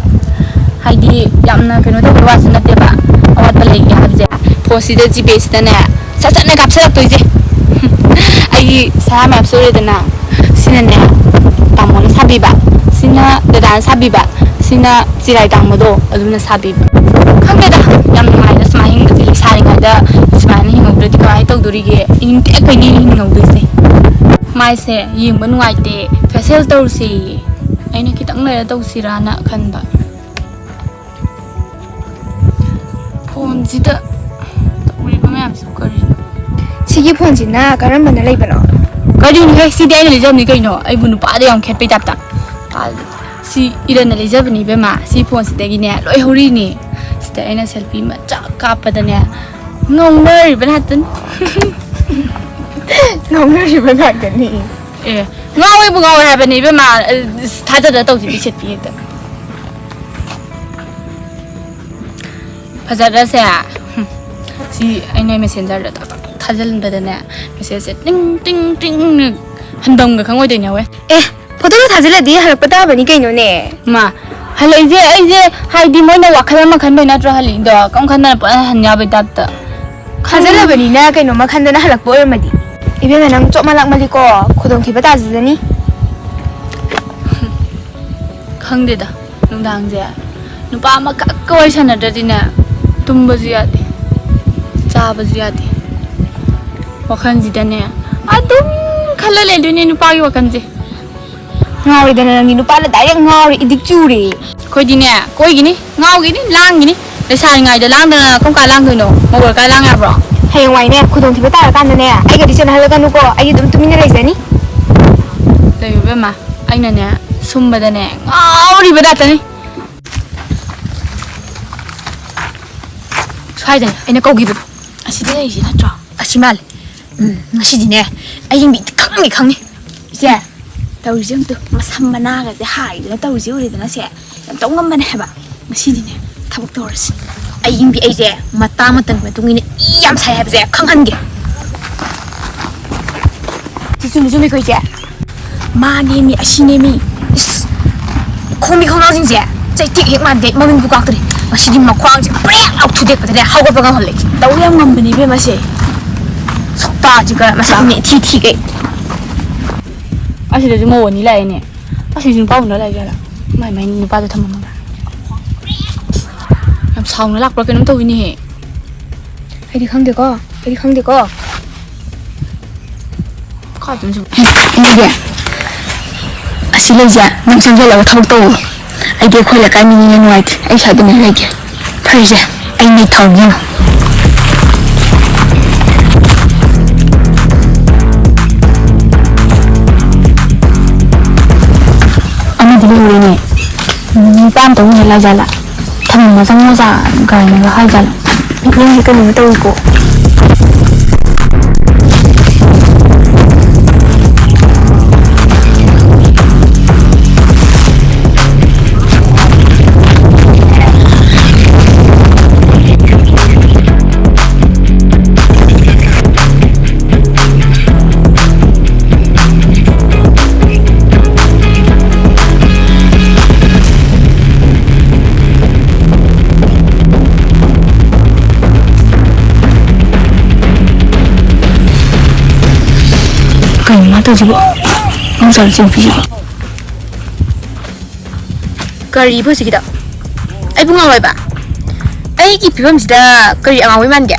ꯍꯥꯏꯗꯤ, ꯌꯥꯝꯅ ꯀꯩꯅꯣ ꯇꯧꯕ ꯋꯥꯁꯨ ꯅꯠꯇꯦꯕ, ꯑꯋꯥꯠꯄ ꯂꯩꯒꯦ ꯍꯥꯏꯕꯁꯦ꯫ ꯐꯣꯟꯁꯤꯗ, GPay ꯁꯤꯗꯅꯦ, ꯁꯠ ꯁꯠꯅꯦ ꯀꯥꯞꯁꯤꯜꯂꯛꯇꯣꯏꯁꯦ꯫ ꯍꯝ꯫ ꯑꯩꯒꯤ ꯁꯅꯥ ꯃꯌꯥꯝ ꯁꯨꯔꯦꯗꯅ, ꯁꯤꯅꯅꯦ, ꯇꯥꯃꯣꯅ ꯁꯥꯕꯤꯕ, ꯁꯤꯅ ꯗꯗꯥꯅ ꯁꯥꯕꯤꯕ, ꯁꯤꯅ ꯆꯤꯔꯥꯏ ꯇꯥꯡꯕꯗꯣ, ꯑꯗꯨꯅ ꯁꯥꯕꯤꯕ꯫ ꯈꯪꯗꯦꯗ, ꯌꯥꯝ ꯅꯨꯡꯉꯥꯏꯗ ꯁꯨꯃꯥꯏꯅ ꯍꯤꯡꯕꯁꯦ꯫ ꯂꯩꯁꯥꯔꯤꯉꯩꯗ ꯁꯨꯃꯥꯏꯅ ꯍꯤꯡꯍꯧꯗ꯭ꯔꯗꯤ ꯀꯃꯥꯏꯅ ꯇꯧꯗꯣꯔꯤꯒꯦ? ꯏꯅꯤꯡ ꯇꯦꯛ ꯀꯩꯅꯤ ꯍꯤꯡꯍꯧꯗꯣꯏꯁꯦ꯫ ꯃꯥꯏꯁꯦ ꯌꯦꯡꯕ ꯅꯨꯡꯉꯥꯏꯇꯦ, facial ꯇꯧꯔꯨꯁꯦꯌꯦ꯫ ꯑꯩꯅ ꯈꯤꯇꯪ ꯂꯩꯔ ꯇꯧꯁꯤꯔꯥꯅ ꯈꯟꯕ꯫ ꯐꯣꯟꯁꯤꯗ ꯇꯧꯔꯤꯕ ꯃꯌꯥꯝꯁꯤꯕꯨ ꯀꯔꯤꯅꯣ? ꯁꯤꯒꯤ ꯐꯣꯟꯁꯤꯅ ꯀꯔꯝꯕꯅ ꯂꯩꯕꯅꯣ? ꯀꯔꯤꯅꯣꯍꯦ? ꯁꯤꯗꯤ ꯑꯩꯅ ꯂꯩꯖꯕꯅꯤ ꯀꯩꯅꯣ꯫ ꯑꯩꯕꯨ ꯅꯨꯄꯥꯗ ꯌꯥꯝ ꯈꯦꯠꯄꯩ ꯇꯥꯏꯞꯇ꯫ ꯁꯤ ꯏꯔꯟꯅ ꯂꯩꯖꯕꯅꯤ ꯏꯕꯦꯝꯃ꯫ ꯁꯤ ꯐꯣꯟꯁꯤꯗꯒꯤꯅꯦ ꯂꯣꯏ ꯍꯧꯔꯤꯅꯦ꯫ ꯁꯤꯗ ꯑꯩꯅ selfie ꯃꯆꯥ ꯀꯥꯞꯄꯗꯅꯦ ꯉꯥꯎꯅꯔꯤꯕ ꯉꯥꯛꯇꯅꯤ꯫ ꯉꯥꯎꯅꯔꯤꯕ ꯉꯥꯛꯇꯅꯤ꯫ ꯑꯦ, ꯉꯥꯎꯋꯦꯕꯨ ꯉꯥꯎꯋꯦ ꯍꯥꯏꯕꯅꯦ ꯏꯕꯦꯝꯃ꯫ ꯑ, ꯊꯥꯖꯗ ꯇꯧꯁꯤꯗꯤ ꯁꯦꯠꯄꯤ ꯍꯦꯛꯇ꯫ ꯐꯖꯗ꯭ꯔꯁꯦ? ꯍꯨꯝ꯫ ꯁꯤ ꯑꯩꯅ ꯃꯦꯁꯦꯟꯖꯔꯗ ꯇꯛ ꯇꯛ ꯊꯥꯖꯤꯟꯕꯗꯅꯦ, ꯃꯦꯁꯦꯖꯁꯦ ꯇꯤꯡ ꯇꯤꯡ ꯇꯤꯡ ꯍꯟꯐꯝꯒ ꯈꯪꯉꯣꯏꯗꯣꯏꯅꯦ ꯍꯋꯦ꯫ ꯑꯦ, ꯐꯣꯇꯣꯗꯣ ꯊꯥꯖꯤꯜꯂꯗꯤ ꯍꯜꯂꯛꯄ ꯇꯥꯕꯅꯤ ꯀꯩꯅꯣꯅꯦ꯫ ꯃꯥ, ꯍꯜꯂꯛꯏꯁꯦ ꯑꯩꯁꯦ ꯍꯥꯏꯗꯤ ꯃꯣꯏꯅ ꯋꯥꯈꯜ ꯑꯃ ꯈꯟꯕꯩ ꯅꯠꯇ꯭ꯔꯣ ꯍꯜꯂꯛꯏꯗꯣ? ꯀꯔꯝ ꯈꯟꯗꯅ ꯄꯨꯔꯥ ꯍꯟ ꯌꯥꯕꯩ ꯇꯥꯏꯞꯇ꯫ ꯊꯥꯖꯜꯂꯕꯅꯤꯅ ꯀꯩꯅꯣꯝꯃ ꯈꯟꯗꯅ ꯍꯜꯂꯛꯄ ꯑꯣꯏꯔꯝꯃꯗꯤ꯫ ꯏꯕꯦꯝꯃ, ꯅꯪ ꯆꯣꯞ ꯃꯂꯥꯛꯃꯜꯂꯤꯀꯣ, ꯈꯨꯗꯣꯡꯊꯤꯕ ꯇꯥꯖꯖꯅꯤ꯫ ꯈꯪꯗꯦꯗ, ꯅꯨꯡꯗꯥꯡꯁꯦ ꯅꯨꯄꯥ ꯑꯃꯈꯛꯀ ꯋꯥꯔꯤ ꯁꯥꯟꯅꯗ꯭ꯔꯗꯤꯅꯦ, ꯇꯨꯝꯕꯁꯨ ꯌꯥꯗꯦ, ꯆꯥꯕꯁꯨ ꯌꯥꯗꯦ꯫ ꯋꯥꯈꯜꯁꯤꯗꯅꯦ ꯑꯗꯨꯝ ꯈꯜꯂ ꯂꯩꯗꯣꯏꯅꯦ ꯅꯨꯄꯥꯒꯤ ꯋꯥꯈꯜꯁꯦ꯫ ꯉꯥꯎꯔꯦꯗꯅ ꯅꯪꯗꯤ, ꯅꯨꯄꯥꯅ ꯗꯥꯏꯔꯦꯛ ꯉꯥꯎꯔꯦ, ꯏꯗꯤꯛ ꯆꯨꯔꯦ꯫ ꯑꯩꯈꯣꯏꯗꯤꯅꯦ ꯀꯣꯏꯒꯤꯅꯤ, ꯉꯥꯎꯒꯤꯅꯤ, ꯂꯥꯡꯒꯤꯅꯤ꯫ ꯂꯩꯁꯥꯔꯤꯉꯩꯗ ꯂꯥꯡꯗꯅ ꯀꯔꯝ ꯀꯥꯟ ꯂꯥꯡꯗꯣꯏꯅꯣ? ꯃꯧ ꯑꯣꯏꯔꯀꯥꯟ ꯂꯥꯡ ꯌꯥꯕ꯭ꯔꯣ? ꯍꯌꯦꯡꯋꯥꯏꯅꯦ ꯈꯨꯗꯣꯡꯊꯤꯕ ꯇꯥꯔꯀꯥꯟꯗꯅꯦ ꯑꯩꯒꯗꯤ ꯆꯦꯠꯅꯍꯜꯂꯒꯅꯨꯀꯣ, ꯑꯩ ꯑꯗꯨꯝ ꯇꯨꯃꯤꯟꯅ ꯂꯩꯖꯅꯤ꯫ ꯂꯩꯌꯨ ꯏꯕꯦꯝꯃ, ꯑꯩꯅꯅꯦ ꯁꯨꯝꯕꯗꯅꯦ ꯉꯥꯎꯔꯤꯕ ꯉꯥꯛꯇꯅꯤ꯫ ꯁ꯭ꯋꯥꯏꯗꯅꯦ ꯑꯩꯅ ꯀꯧꯈꯤꯕꯗꯣ꯫ ꯑꯁꯤꯗ ꯂꯩꯔꯤꯁꯤ ꯅꯠꯇ꯭ꯔꯣ? ꯑꯁꯤ ꯃꯥꯜꯂꯦ꯫ ꯎꯝ, ꯉꯁꯤꯗꯤꯅꯦ ꯑꯩ ꯃꯤꯠ ꯈꯪꯅꯤ ꯈꯪꯅꯤ꯫ ꯏꯆꯦ, ꯇꯧꯔꯤꯁꯦ ꯑꯝꯇ ꯃꯁꯝ ꯃꯅꯥꯒꯁꯦ ꯍꯥꯏꯗꯅ ꯇꯧꯔꯤꯁꯦ ꯎꯔꯦꯗꯅ ꯁꯦ꯫ ꯌꯥꯝ ꯇꯧ ꯉꯝꯕꯅꯦ ꯍꯥꯏꯕ꯫ ꯉꯁꯤꯗꯤꯅꯦ ꯊꯕꯛ ꯇꯧꯔꯁꯤ꯫ ꯑꯌꯤꯡꯕꯤ ꯑꯩꯁꯦ ꯃꯇꯥꯡ ꯃꯇꯝꯒꯤ ꯃꯇꯨꯡ ꯏꯟꯅ ꯏ ꯌꯥꯝ ꯁꯥꯏ ꯍꯥꯏꯕꯁꯦ ꯈꯪꯍꯟꯒꯦ꯫ ꯁꯤ ꯆꯨꯝꯃꯤ ꯆꯨꯝꯃꯤꯀꯣ ꯏꯆꯦ? ꯃꯥꯅꯦꯃꯤ, ꯑꯁꯤꯅꯦꯃꯤ꯫ ꯏꯁ! ꯈꯣꯡꯕꯤ ꯈꯣꯡꯅꯥꯎꯁꯤꯡꯁꯦ ꯆꯩꯇꯦꯛ ꯍꯦꯛ ꯃꯥꯟꯗꯦ, ꯃꯃꯤꯡꯕꯨ ꯀꯥꯎꯇ꯭ꯔꯦ꯫ ꯉꯁꯤꯗꯤ ꯃꯈ꯭ꯋꯥꯡꯁꯦ ꯄ꯭ꯔꯦꯛ ꯂꯥꯎ ꯊꯨꯗꯦꯛꯄꯗꯅꯦ ꯍꯧꯒꯠꯄ ꯉꯝꯍꯜꯂꯦ꯫ ꯇꯧ ꯌꯥꯝ ꯉꯝꯕꯅꯦ ꯏꯕꯦꯝꯃ ꯁꯦ꯫ ꯁꯛꯇꯥꯁꯤꯒ ꯃꯁꯛꯅꯦ ꯊꯤ ꯊꯤꯒꯩ꯫ ꯑꯁꯤꯗꯁꯨ ꯃꯧ ꯑꯅꯤ ꯂꯥꯛꯑꯦꯅꯦ꯫ ꯑꯁꯤꯁꯨ ꯅꯨꯄꯥ ꯎꯅ ꯂꯥꯛꯏ ꯖꯥꯠꯂꯥ? ꯃꯥꯏ ꯃꯥꯏ ꯅꯨꯄꯥꯗꯣ ꯊꯝꯃꯝꯃꯒ꯫ ꯌꯥꯝ ꯁꯥꯎꯅ ꯂꯥꯛꯄ꯭ꯔꯥ ꯀꯩꯅꯣꯝ ꯇꯧꯋꯤꯅꯦꯍꯦ꯫ ꯑꯩꯗꯤ ꯈꯪꯗꯦꯀꯣ, ꯑꯩꯗꯤ ꯈꯪꯗꯦꯀꯣ꯫ ꯀꯥꯏꯗꯅꯣ ꯁꯤꯕꯣ? ꯏꯃꯥꯕꯤ, ꯑꯁꯤ ꯂꯩꯁꯦ ꯅꯪ ꯆꯪꯁꯤꯜꯂꯒ ꯊꯕꯛ ꯇꯧꯔꯣ꯫ ꯑꯩꯗꯤ ꯑꯩꯈꯣꯏ ꯂꯩꯀꯥꯏ ꯃꯤꯅꯤꯅ ꯅꯨꯡꯉꯥꯏꯇꯦ꯫ ꯑꯩ ꯁ꯭ꯋꯥꯏꯗꯅꯦ ꯂꯩꯒꯦ꯫ ꯐꯔꯦꯁꯦ, ꯑꯩ ꯃꯤꯠ ꯊꯥꯎꯒꯦ꯫ ꯑꯃꯗꯤ ꯂꯩꯍꯧꯔꯦꯅꯦ꯫ ꯅꯨꯄꯥ ꯑꯝꯇ ꯎꯅ ꯂꯥꯛꯖꯥꯠꯂꯥ? ꯊꯝꯃꯣ ꯆꯪꯉꯣ ꯀꯥꯏꯅꯒ ꯍꯥꯏꯖꯥꯠꯂꯥ? ꯃꯤꯠꯌꯦꯡꯁꯦ ꯀꯩꯅꯣꯝ ꯇꯧꯏꯀꯣ꯫ ꯁꯤꯕꯨ? ꯃꯥꯡꯖꯧ ꯆꯦꯟꯕꯤꯁꯤꯕꯨ? ꯀꯔꯤꯕꯨ ꯍꯧꯖꯤꯛꯀꯤꯗꯣ? ꯑꯩꯕꯨ ꯉꯥꯎꯔꯣꯏꯕ? ꯑꯩꯒꯤ ꯐꯤꯕꯝꯁꯤꯗ ꯀꯔꯤ ꯑꯉꯥꯎꯕꯤ ꯃꯥꯟꯒꯦ?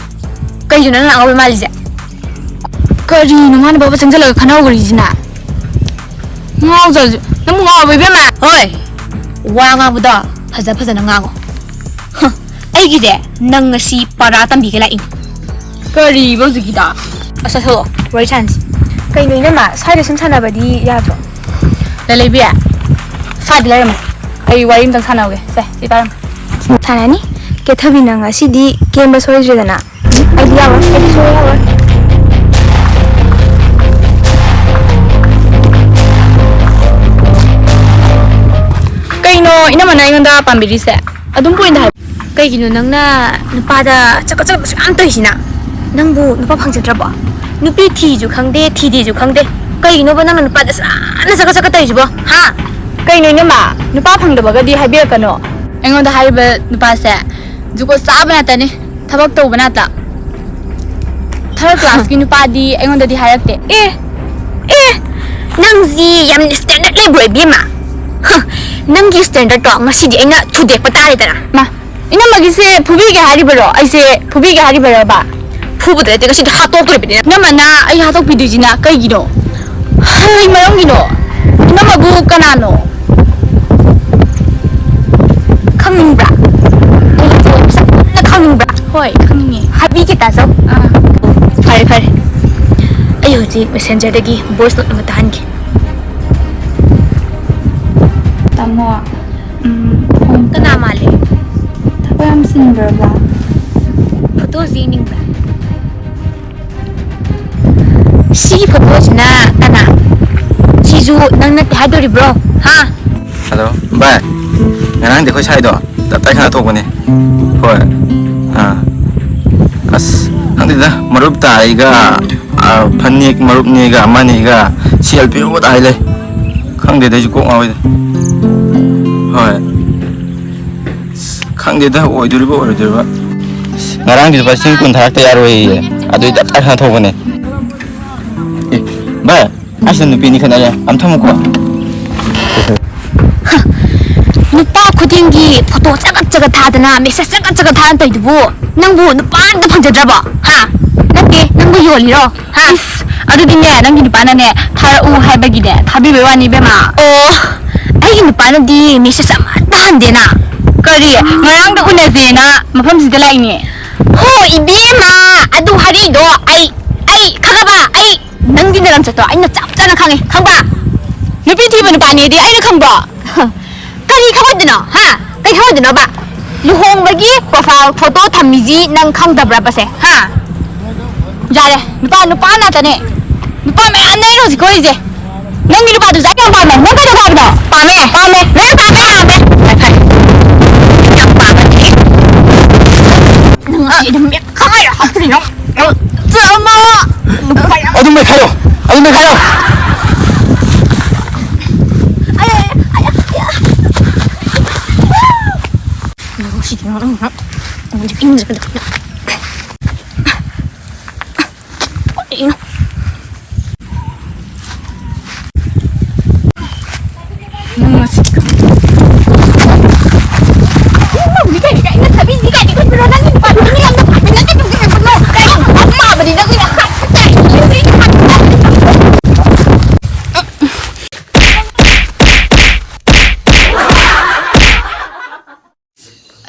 ꯀꯩꯒꯤꯅꯣ ꯅꯪꯅ ꯑꯉꯥꯎꯕꯤ ꯃꯥꯜꯂꯤꯁꯦ? ꯀꯔꯤꯅꯣ ꯃꯥꯅ ꯕꯕꯥ ꯆꯪꯁꯤꯜꯂꯒ ꯈꯟꯅꯍꯧꯔꯤꯁꯤꯅ? ꯉꯥꯎꯖꯔꯁꯨ ꯅꯪꯕꯨ ꯉꯥꯎꯔꯕ ꯏꯕꯦꯝꯃ? ꯍꯣꯏ, ꯋꯥ ꯉꯥꯡꯕꯗꯣ ꯐꯖ ꯐꯖꯅ ꯉꯥꯡꯉꯣ꯫ ꯍ, ꯑꯩꯒꯤꯁꯦ ꯅꯪ ꯉꯁꯤ ꯄꯔꯥ ꯇꯝꯕꯤꯒꯦ ꯂꯥꯛꯏꯅꯦ꯫ ꯀꯔꯤꯕ ꯍꯧꯖꯤꯛꯀꯤꯗꯣ? ꯑꯁ, ꯊꯣꯛꯂꯛꯑꯣ, ꯋꯥꯔꯤ ꯁꯥꯟꯅꯁꯤ꯫ ꯀꯩꯅꯣ ꯏꯅꯝꯃ, ꯁ꯭ꯋꯥꯏꯗ ꯁꯨꯝ ꯁꯥꯟꯅꯕꯗꯤ ꯌꯥꯗ꯭ꯔꯣ? ꯂꯂꯩꯕꯤ, ꯁ꯭ꯋꯥꯏꯗ ꯂꯩꯔꯝꯃꯣ꯫ ꯑꯩ ꯋꯥꯔꯤ ꯑꯝꯇꯪ ꯁꯥꯟꯅꯍꯧꯒꯦ꯫ ꯁꯦ, ꯁꯤ ꯄꯥꯏꯔꯝꯃꯣ꯫ ꯁꯥꯟꯅꯅꯤ꯫ ꯀꯦꯊꯕꯤ, ꯅꯪ ꯉꯁꯤꯗꯤ ꯀꯦꯝꯕ ꯁꯣꯏꯗ꯭ꯔꯦꯗꯅ? ꯑꯩꯗꯤ ꯌꯥꯔꯣꯏ, ꯑꯩꯗꯤ ꯁꯣꯏ ꯌꯥꯔꯣꯏ꯫ ꯀꯩꯅꯣ ꯏꯅꯝꯃꯅ ꯑꯩꯉꯣꯟꯗ ꯄꯥꯝꯕꯤꯔꯤꯁꯦ? ꯑꯗꯨꯝ ꯄꯣꯏꯟꯗ ꯍꯥꯏ꯫ ꯀꯩꯒꯤꯅꯣ ꯅꯪꯅ ꯅꯨꯄꯥꯗ ꯆꯀꯠ ꯆꯀꯠ ꯁꯨꯛ ꯌꯥꯝ ꯇꯧꯔꯤꯁꯤꯅ? ꯅꯪꯕꯨ ꯅꯨꯄꯥ ꯐꯪꯖꯗ꯭ꯔꯕꯣ? ꯅꯨꯄꯤ ꯊꯤꯁꯨ ꯈꯪꯗꯦ, ꯊꯤꯗꯦꯁꯨ ꯈꯪꯗꯦ꯫ ꯀꯩꯒꯤꯅꯣꯕ ꯅꯪꯅ ꯅꯨꯄꯥꯗ ꯁꯨꯛ ꯌꯥꯝꯅ ꯆꯀꯠ ꯆꯀꯠ ꯇꯧꯔꯤꯁꯤꯕꯣ? ꯍꯥ? ꯀꯩꯅꯣ ꯏꯅꯝꯃ, ꯅꯨꯄꯥ ꯐꯪꯗꯕꯒꯗꯤ ꯍꯥꯏꯕꯤꯔꯛꯀꯅꯣ꯫ ꯑꯩꯉꯣꯟꯗ ꯍꯥꯏꯔꯤꯕ ꯅꯨꯄꯥꯁꯦ ꯖꯨꯒꯣꯠ ꯆꯥꯕ ꯉꯥꯛꯇꯅꯤ꯫ ꯊꯕꯛ ꯇꯧꯕ ꯅꯠꯇ꯫ ꯊꯥꯔꯠ ꯀ꯭ꯂꯥꯁꯀꯤ ꯅꯨꯄꯥꯗꯤ ꯑꯩꯉꯣꯟꯗꯗꯤ ꯍꯥꯏꯔꯛꯇꯦ꯫ ꯑꯦ, ꯑꯦ, ꯅꯪꯁꯤ ꯌꯥꯝ ꯁ꯭ꯇꯦꯟꯗꯔꯗ ꯂꯩꯕ꯭ꯔꯣ ꯏꯕꯦꯝꯃ? ꯍ, ꯅꯪꯒꯤ ꯁ꯭ꯇꯦꯟꯗꯔꯗꯇꯣ ꯉꯁꯤꯗꯤ ꯑꯩꯅ ꯊꯨꯗꯦꯛꯄ ꯇꯥꯔꯦꯗꯅ꯫ ꯃꯥ, ꯏꯅꯝꯃꯒꯤꯁꯦ ꯐꯨꯕꯤꯒꯦ ꯍꯥꯏꯔꯤꯕꯔꯣ? ꯑꯩꯁꯦ ꯐꯨꯕꯤꯒꯦ ꯍꯥꯏꯔꯤꯕꯔꯕ? ꯐꯨꯕꯗ ꯅꯠꯇꯦ, ꯉꯁꯤꯗꯤ ꯍꯥꯠꯇꯣꯛꯇꯣꯔꯤꯕꯅꯤ꯫ ꯏꯅꯝꯃꯅ ꯑꯩ ꯍꯥꯠꯇꯣꯛꯄꯤꯗꯣꯏꯁꯤꯅ ꯀꯩꯒꯤꯅꯣ? ꯀꯩ ꯃꯔꯝꯒꯤꯅꯣ? ꯏꯅꯝꯃꯕꯨ ꯀꯅꯥꯅꯣ? ꯈꯪꯅꯤꯡꯕ꯭ꯔꯥ? ꯑꯩ ꯍꯧꯖꯤꯛ ꯌꯥꯝ ꯁꯥꯊꯤꯅ ꯈꯪꯅꯤꯡꯕ꯭ꯔꯥ? ꯍꯣꯏ, ꯈꯪꯅꯤꯡꯉꯦ꯫ ꯍꯥꯏꯕꯤꯒꯦ, ꯇꯥꯖꯧ꯫ ꯑꯥ꯫ ꯐꯔꯦ, ꯐꯔꯦ꯫ ꯑꯩ ꯍꯧꯖꯤꯛ ꯃꯦꯁꯦꯟꯖꯔꯗꯒꯤ ꯚꯣꯏꯁ ꯅꯣꯠ ꯑꯃ ꯇꯥꯍꯟꯒꯦ꯫ ꯇꯥꯃꯣ, ꯎꯝ, ꯐꯣꯟ ꯀꯅꯥ ꯃꯥꯜꯂꯤ? ꯊꯕꯛ ꯌꯥꯝ ꯆꯤꯟꯕ꯭ꯔꯕ? ꯐꯣꯇꯣꯁꯤ ꯌꯦꯡꯅꯤꯡꯕ꯭ꯔꯥ? ꯁꯤꯒꯤ ꯐꯣꯇꯣꯁꯤꯅ ꯀꯅꯥ? ꯁꯤꯁꯨ ꯅꯪ ꯅꯠꯇꯦ ꯍꯥꯏꯗꯣꯔꯤꯕ꯭ꯔꯣ? ꯍꯥ? ꯍꯜꯂꯣ, ꯚꯥꯏ꯫ ꯉꯔꯥꯡꯗꯤ ꯑꯩꯈꯣꯏ ꯁꯥꯏꯗꯣ ꯇꯞ ꯇꯥꯏ ꯈꯠꯅ ꯊꯣꯛꯄꯅꯦ꯫ ꯍꯣꯏ꯫ ꯑꯥ꯫ ꯑꯁ, ꯈꯪꯗꯦꯗ, ꯃꯔꯨꯞ ꯇꯥꯏꯒ, ꯑꯥ, ꯐꯅꯦꯛ ꯃꯔꯨꯞꯅꯦꯒ ꯑꯃꯅꯦꯒ ꯁꯦꯜ ꯄꯤꯔꯛꯑꯣ ꯇꯥꯏ ꯂꯩ꯫ ꯈꯪꯗꯦꯗ, ꯑꯩꯁꯨ ꯀꯣꯛ ꯉꯥꯎꯋꯤꯗ꯫ ꯍꯣꯏ꯫ ꯑꯁ, ꯈꯪꯗꯦꯗ, ꯑꯣꯏꯗꯣꯔꯤꯕ ꯑꯣꯏꯔꯣꯏꯗꯣꯔꯤꯕ꯫ ꯑꯁ, ꯉꯔꯥꯡꯒꯤ ꯂꯨꯄꯥ ꯂꯤꯁꯤꯡ ꯀꯨꯟ ꯊꯥꯔꯛꯇ ꯌꯥꯔꯣꯏꯌꯦ꯫ ꯑꯗꯨꯏ ꯇꯞ ꯇꯥꯏ ꯈꯠꯅ ꯊꯣꯛꯄꯅꯦ꯫ ꯑꯦ, ꯚꯥꯏ꯫ ꯑꯁꯤꯗ ꯅꯨꯄꯤ ꯑꯅꯤ ꯈꯠꯅꯔꯦ꯫ ꯑꯝ ꯊꯝꯃꯨꯀꯣ꯫ ꯅꯨꯄꯥ ꯈꯨꯗꯤꯡꯒꯤ ꯐꯣꯇꯣ ꯆꯒꯠ ꯆꯒꯠ ꯊꯥꯗꯅ, ꯃꯦꯁꯦꯖ ꯆꯒꯠ ꯆꯒꯠ ꯊꯥꯗꯅ ꯇꯧꯏꯗꯨꯕꯨ, ꯅꯪꯕꯨ ꯅꯨꯄꯥ ꯑꯝꯇ ꯐꯪꯖꯗ꯭ꯔꯕꯣ? ꯍꯥ? ꯅꯠꯇꯦ, ꯅꯪꯕꯨ ꯌꯣꯜꯂꯤꯔꯣ? ꯍꯥ? ꯏꯁ, ꯑꯗꯨꯗꯤꯅꯦ, ꯅꯪꯒꯤ ꯅꯨꯄꯥꯅꯅꯦ, ꯊꯥꯔꯛꯎ ꯍꯥꯏꯕꯒꯤꯅꯦ, ꯊꯥꯕꯤꯕꯩ ꯋꯥꯅꯤ, ꯏꯕꯦꯝꯃ꯫ ꯑꯣ, ꯑꯩꯒꯤ ꯅꯨꯄꯥꯅꯗꯤ ꯃꯦꯁꯦꯖ ꯑꯃꯠꯇ ꯍꯟꯗꯦꯅ꯫ ꯀꯔꯤ? ꯉꯔꯥꯡꯗ ꯎꯅꯁꯦꯅ ꯃꯐꯝꯁꯤꯗ ꯂꯥꯛꯏꯅꯦ꯫ ꯍꯣ, ꯏꯕꯦꯝꯃ, ꯑꯗꯨ ꯍꯥꯏꯔꯛꯏꯗꯣ ꯑꯩ, ꯑꯩ ꯈꯪꯉꯕ? ꯑꯩ ꯅꯪꯒꯤ ꯅꯔꯝꯆꯠꯇꯣ ꯑꯩꯅ ꯆꯞ ꯆꯥꯅ ꯈꯪꯉꯦ, ꯈꯪꯕ? ꯅꯨꯄꯤ ꯊꯤꯕ ꯅꯨꯄꯥꯅꯦꯗꯤ ꯑꯩꯅ ꯈꯪꯕ꯭ꯔꯣ? ꯀꯔꯤ ꯈꯪꯉꯣꯏꯗꯣꯏꯅꯣ, ꯍꯥ? ꯀꯔꯤ ꯈꯪꯉꯣꯏꯗꯣꯏꯅꯣꯕ? ꯂꯨꯍꯣꯡꯕꯒꯤ profile photo ꯊꯝꯃꯤꯁꯤ ꯅꯪ ꯈꯪꯗꯕ꯭ꯔꯕꯁꯦ, ꯍꯥ? ꯌꯥꯔꯦ, ꯅꯨꯄꯥ, ꯅꯨꯄꯥ ꯉꯥꯛꯇꯅꯦ꯫ ꯅꯨꯄꯥ ꯃꯌꯥꯝꯅꯦ ꯑꯩꯅ ꯍꯧꯖꯤꯛ ꯀꯣꯏꯔꯤꯁꯦ꯫ ꯅꯪꯒꯤ ꯅꯨꯄꯥꯗꯨꯁꯨ ꯑꯩ ꯌꯥꯝ ꯄꯥꯝꯃꯦ꯫ ꯅꯪ ꯀꯩꯗꯧꯕ ꯍꯥꯏꯕꯅꯣ? ꯄꯥꯝꯃꯦ, ꯄꯥꯝꯃꯦ, ꯂꯣꯏ ꯄꯥꯝꯃꯦ, ꯄꯥꯝꯃꯦ꯫ ꯐꯔꯦ, ꯐꯔꯦ꯫ ꯌꯥꯝ ꯄꯥꯝꯃꯗꯤ꯫ ꯅꯪ ꯉꯁꯤ ꯑꯗꯨꯝ ꯃꯦꯠꯈꯥꯏꯔꯣ, ꯀꯔꯤꯅꯣ? ꯆꯠꯂꯣ꯫ ꯑꯗꯨꯝ ꯃꯦꯠꯈꯥꯏꯌꯣ, ꯑꯗꯨꯝ ꯃꯦꯠꯈꯥꯏꯌꯣ꯫ ꯑꯩ, ꯑꯩ, ꯑꯩ, ꯑꯩ꯫ ꯅꯪ ꯁꯤꯗꯤ ꯅꯪ, ꯅꯪ ꯏꯪꯗ꯭ꯔꯒ꯫ ꯀꯔꯤꯅꯣ?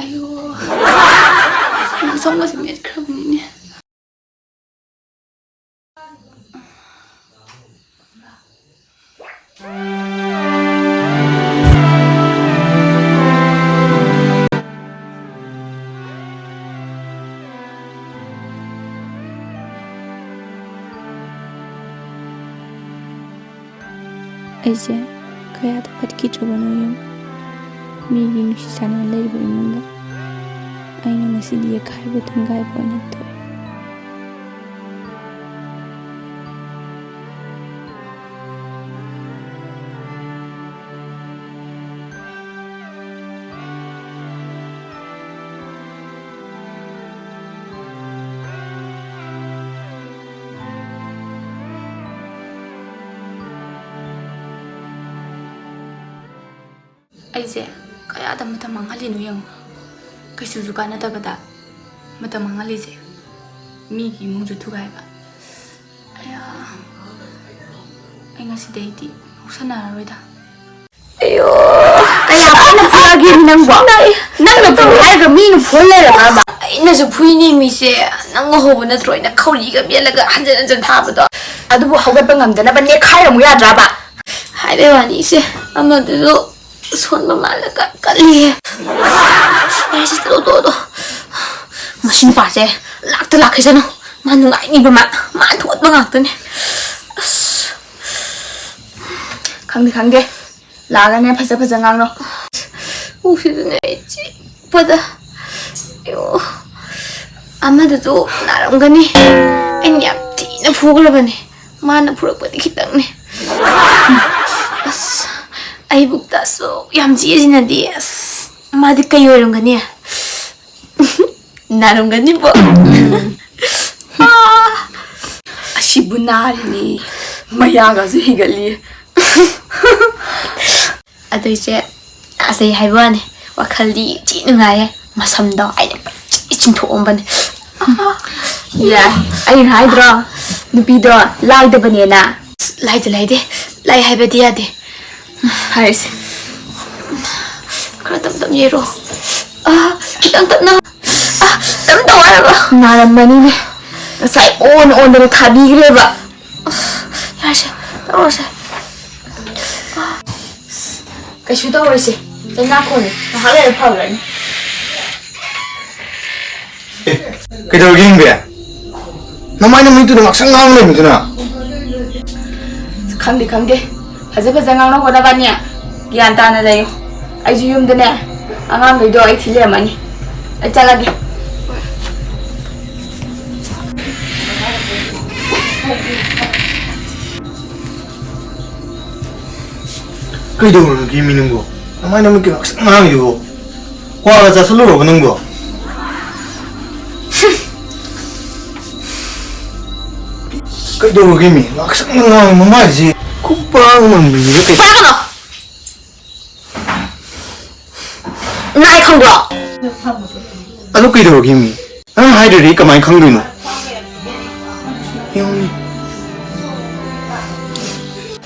ꯑꯌꯣ, ꯁꯣꯝꯒꯁꯦ ꯃꯦꯠꯈ꯭ꯔꯕꯅꯤꯅꯦ꯫ ꯑꯩꯁꯦ ꯀꯌꯥꯗ ꯐꯠꯈꯤꯗ꯭ꯔꯕꯅꯣ ꯌꯦꯡꯉꯨ꯫ ꯃꯤꯒꯤ ꯅꯨꯡꯁꯤ ꯆꯥꯟꯅꯅ ꯂꯩꯔꯤꯕ ꯏꯃꯨꯡꯗ ꯑꯩꯅ ꯉꯁꯤꯗꯤ ꯌꯦꯛꯈꯥꯏꯕ ꯊꯤꯡꯒꯥꯏꯕ ꯑꯣꯏꯅ ꯊꯣꯛꯑꯦ꯫ ꯑꯩꯁꯦ ꯀꯌꯥꯗ ꯃꯇꯝ ꯃꯥꯡꯍꯜꯂꯤꯅꯣ ꯌꯦꯡꯉꯣ꯫ ꯀꯩꯁꯨꯁꯨ ꯀꯥꯟꯅꯗꯕꯗ ꯃꯇꯝ ꯃꯥꯡꯍꯜꯂꯤꯁꯦ꯫ ꯃꯤꯒꯤ ꯏꯃꯨꯡꯁꯨ ꯊꯨꯒꯥꯏꯕ꯫ ꯑꯌꯥ, ꯑꯩ ꯉꯁꯤꯗꯩꯗꯤ ꯉꯥꯎꯁꯟꯅꯔꯔꯣꯏꯗ꯫ ꯑꯌꯣ, ꯀꯩꯅꯣ ꯑꯩꯅ ꯐꯨꯔꯒꯦ ꯅꯪꯕꯣ? ꯅꯪꯅ ꯐꯨ ꯍꯥꯏꯔꯒ ꯃꯤꯅ ꯐꯨ ꯂꯩꯔꯕ꯭ꯔꯕ? ꯑꯩꯅꯁꯨ ꯐꯨꯏꯅꯦ ꯃꯤꯁꯦ꯫ ꯅꯪ ꯉꯧꯍꯧꯕ ꯅꯠꯇ꯭ꯔꯣ ꯑꯩꯅ ꯈꯧꯔꯤꯒ ꯃꯦꯠꯂꯒ ꯍꯟꯖꯟ ꯍꯟꯖꯟ ꯊꯥꯕꯗꯣ? ꯑꯗꯨꯕꯨ ꯍꯧꯒꯠꯄ ꯉꯝꯗꯅꯕ ꯅꯦꯛꯈꯥꯏꯔꯝꯃꯨ ꯌꯥꯗ꯭ꯔꯕ? ꯍꯥꯏꯕꯩ ꯋꯥꯅꯤ ꯏꯆꯦ, ꯑꯃꯗꯨꯁꯨ ꯁꯣꯟꯕ ꯃꯥꯜꯂꯒ ꯀꯜꯂꯤꯍꯦ꯫ ꯌꯥꯔꯦꯁꯦ, ꯇꯣꯛꯑꯣ, ꯇꯣꯛꯑꯣ, ꯇꯣꯛꯑꯣ꯫ ꯃꯁꯤ ꯅꯨꯄꯥꯁꯦ ꯂꯥꯛꯇ ꯂꯥꯛꯈꯤꯁꯅꯨ꯫ ꯃꯥ ꯅꯨꯡꯉꯥꯏꯅꯤꯕ ꯃꯥ꯫ ꯃꯥ ꯊꯣꯛꯍꯟꯕ ꯉꯥꯛꯇꯅꯦ꯫ ꯑꯁ꯫ ꯈꯪꯗꯦ, ꯈꯪꯗꯦ꯫ ꯂꯥꯛꯑꯒꯅꯦ ꯐꯖ ꯐꯖ ꯉꯥꯡꯅꯧ꯫ ꯀꯣꯛꯁꯤꯗꯅꯦ ꯑꯩ ꯆꯤꯛꯄꯗ꯫ ꯑꯌꯣ꯫ ꯑꯃꯗꯨꯁꯨ ꯅꯥꯔꯝꯒꯅꯤ꯫ ꯑꯩꯅ ꯌꯥꯝ ꯊꯤꯅ ꯐꯨꯈ꯭ꯔꯕꯅꯦ꯫ ꯃꯥꯅ ꯐꯨꯔꯛꯄꯗꯤ ꯈꯤꯇꯪꯅꯦ꯫ ꯑꯁ, ꯑꯩꯕꯨꯛꯇ ꯑꯁꯨꯛ ꯌꯥꯝ ꯆꯤꯛꯏꯁꯤꯅꯗꯤ, ꯑꯁ, ꯃꯥꯗꯤ ꯀꯩ ꯑꯣꯏꯔꯝꯒꯅꯤ? ꯅꯥꯔꯝꯒꯅꯤꯕꯣ꯫ ꯑꯥ, ꯑꯁꯤꯕꯨ ꯅꯥꯔꯤꯅꯦ, ꯃꯌꯥꯒꯁꯨ ꯍꯤꯒꯠꯂꯤ꯫ ꯑꯗꯨ ꯏꯆꯦ, ꯑꯁꯩ ꯍꯥꯏꯕ ꯋꯥꯅꯤ, ꯋꯥꯈꯜꯗꯤ ꯊꯤ ꯅꯨꯡꯉꯥꯏꯌꯦ꯫ ꯃꯁꯝꯗꯣ ꯑꯩꯅ ꯄꯪꯆꯤꯡ ꯆꯤꯡꯊꯣꯛꯑꯝꯕꯅꯦ꯫ ꯌꯥꯏ, ꯑꯩꯅ ꯍꯥꯏꯗ꯭ꯔꯣ, ꯅꯨꯄꯤꯗꯣ ꯂꯥꯏꯗꯕꯅꯦꯅ꯫ ꯂꯥꯏꯗꯦ, ꯂꯥꯏꯗꯦ, ꯂꯥꯏ ꯍꯥꯏꯕꯗꯤ ꯌꯥꯗꯦ꯫ ꯍꯥꯏꯔꯤꯁꯦ꯫ ꯈꯔ ꯇꯞ ꯇꯞ ꯌꯩꯔꯣ꯫ ꯑꯥ, ꯈꯤꯇꯪ ꯇꯞꯅ꯫ ꯑꯥ, ꯇꯞꯅ ꯇꯧ ꯍꯥꯏꯔꯕ? ꯅꯥꯔꯝꯃꯅꯤꯅꯦ꯫ ꯉꯁꯥꯏ ꯑꯣꯟ ꯑꯣꯟꯗꯅ ꯊꯥꯕꯤꯈ꯭ꯔꯦꯕ꯫ ꯑꯁ, ꯌꯥꯔꯁꯦ, ꯇꯧꯔꯁꯦ꯫ ꯀꯩꯁꯨ ꯇꯧꯔꯣꯏꯁꯦ꯫ ꯆꯩꯅꯥꯈꯣꯟꯅꯦ꯫ ꯉꯥꯏꯍꯥꯛ ꯂꯩꯔ ꯐꯈ꯭ꯔꯅꯤ꯫ ꯑꯦ, ꯀꯩꯗꯧꯔꯒꯦ, ꯍꯤꯡꯕꯤ? ꯅꯃꯥꯏ ꯅꯃꯤꯠꯇꯨꯗ ꯉꯥꯛꯁꯪ ꯉꯥꯡ ꯂꯩꯔꯝꯃꯤꯗꯨꯅ? ꯈꯪꯗꯦ, ꯈꯪꯗꯦ꯫ ꯐꯖ ꯐꯖ ꯉꯥꯡꯅꯧꯀꯣ ꯅꯕꯥꯅꯤ꯫ ꯒ꯭ꯌꯥꯟ ꯇꯥꯅ ꯂꯩꯌꯨ꯫ ꯑꯩꯁꯨ ꯌꯨꯝꯗꯅꯦ, ꯑꯉꯥꯡꯈꯩꯗꯣ ꯑꯩ ꯊꯤꯜꯂꯝꯃꯅꯤ꯫ ꯑꯩ ꯆꯠꯂꯒꯦ꯫ ꯀꯩꯗꯧꯔꯒꯦ ꯃꯤ ꯅꯪꯕꯣ? ꯅꯃꯥꯏ ꯅꯃꯤꯠꯀꯤ ꯉꯥꯛꯁꯪ ꯉꯥꯡꯉꯤꯗꯨꯕꯣ? ꯀ꯭ꯋꯥꯒ ꯆꯥꯁꯤꯜꯂꯨꯔꯕ ꯅꯪꯕꯣ? ꯀꯩꯗꯧꯔꯒꯦ ꯃꯤ? ꯉꯥꯛꯁꯪ ꯉꯥꯡꯉꯤ ꯃꯃꯥꯏꯁꯤ ꯈꯨꯄꯥꯛ ꯅꯪꯕꯤꯔ ꯀꯩ? ꯄꯥꯒꯅꯣ! ꯅꯥꯏ ꯈꯪꯕ꯭ꯔꯣ? ꯑꯗꯨ ꯀꯩꯗꯧꯔꯒꯦ ꯃꯤ? ꯅꯪ ꯍꯥꯏꯗ꯭ꯔꯗꯤ ꯑꯩ ꯀꯃꯥꯏꯅ ꯈꯪꯗꯣꯏꯅꯣ? ꯌꯦꯡꯉꯨꯅꯦ꯫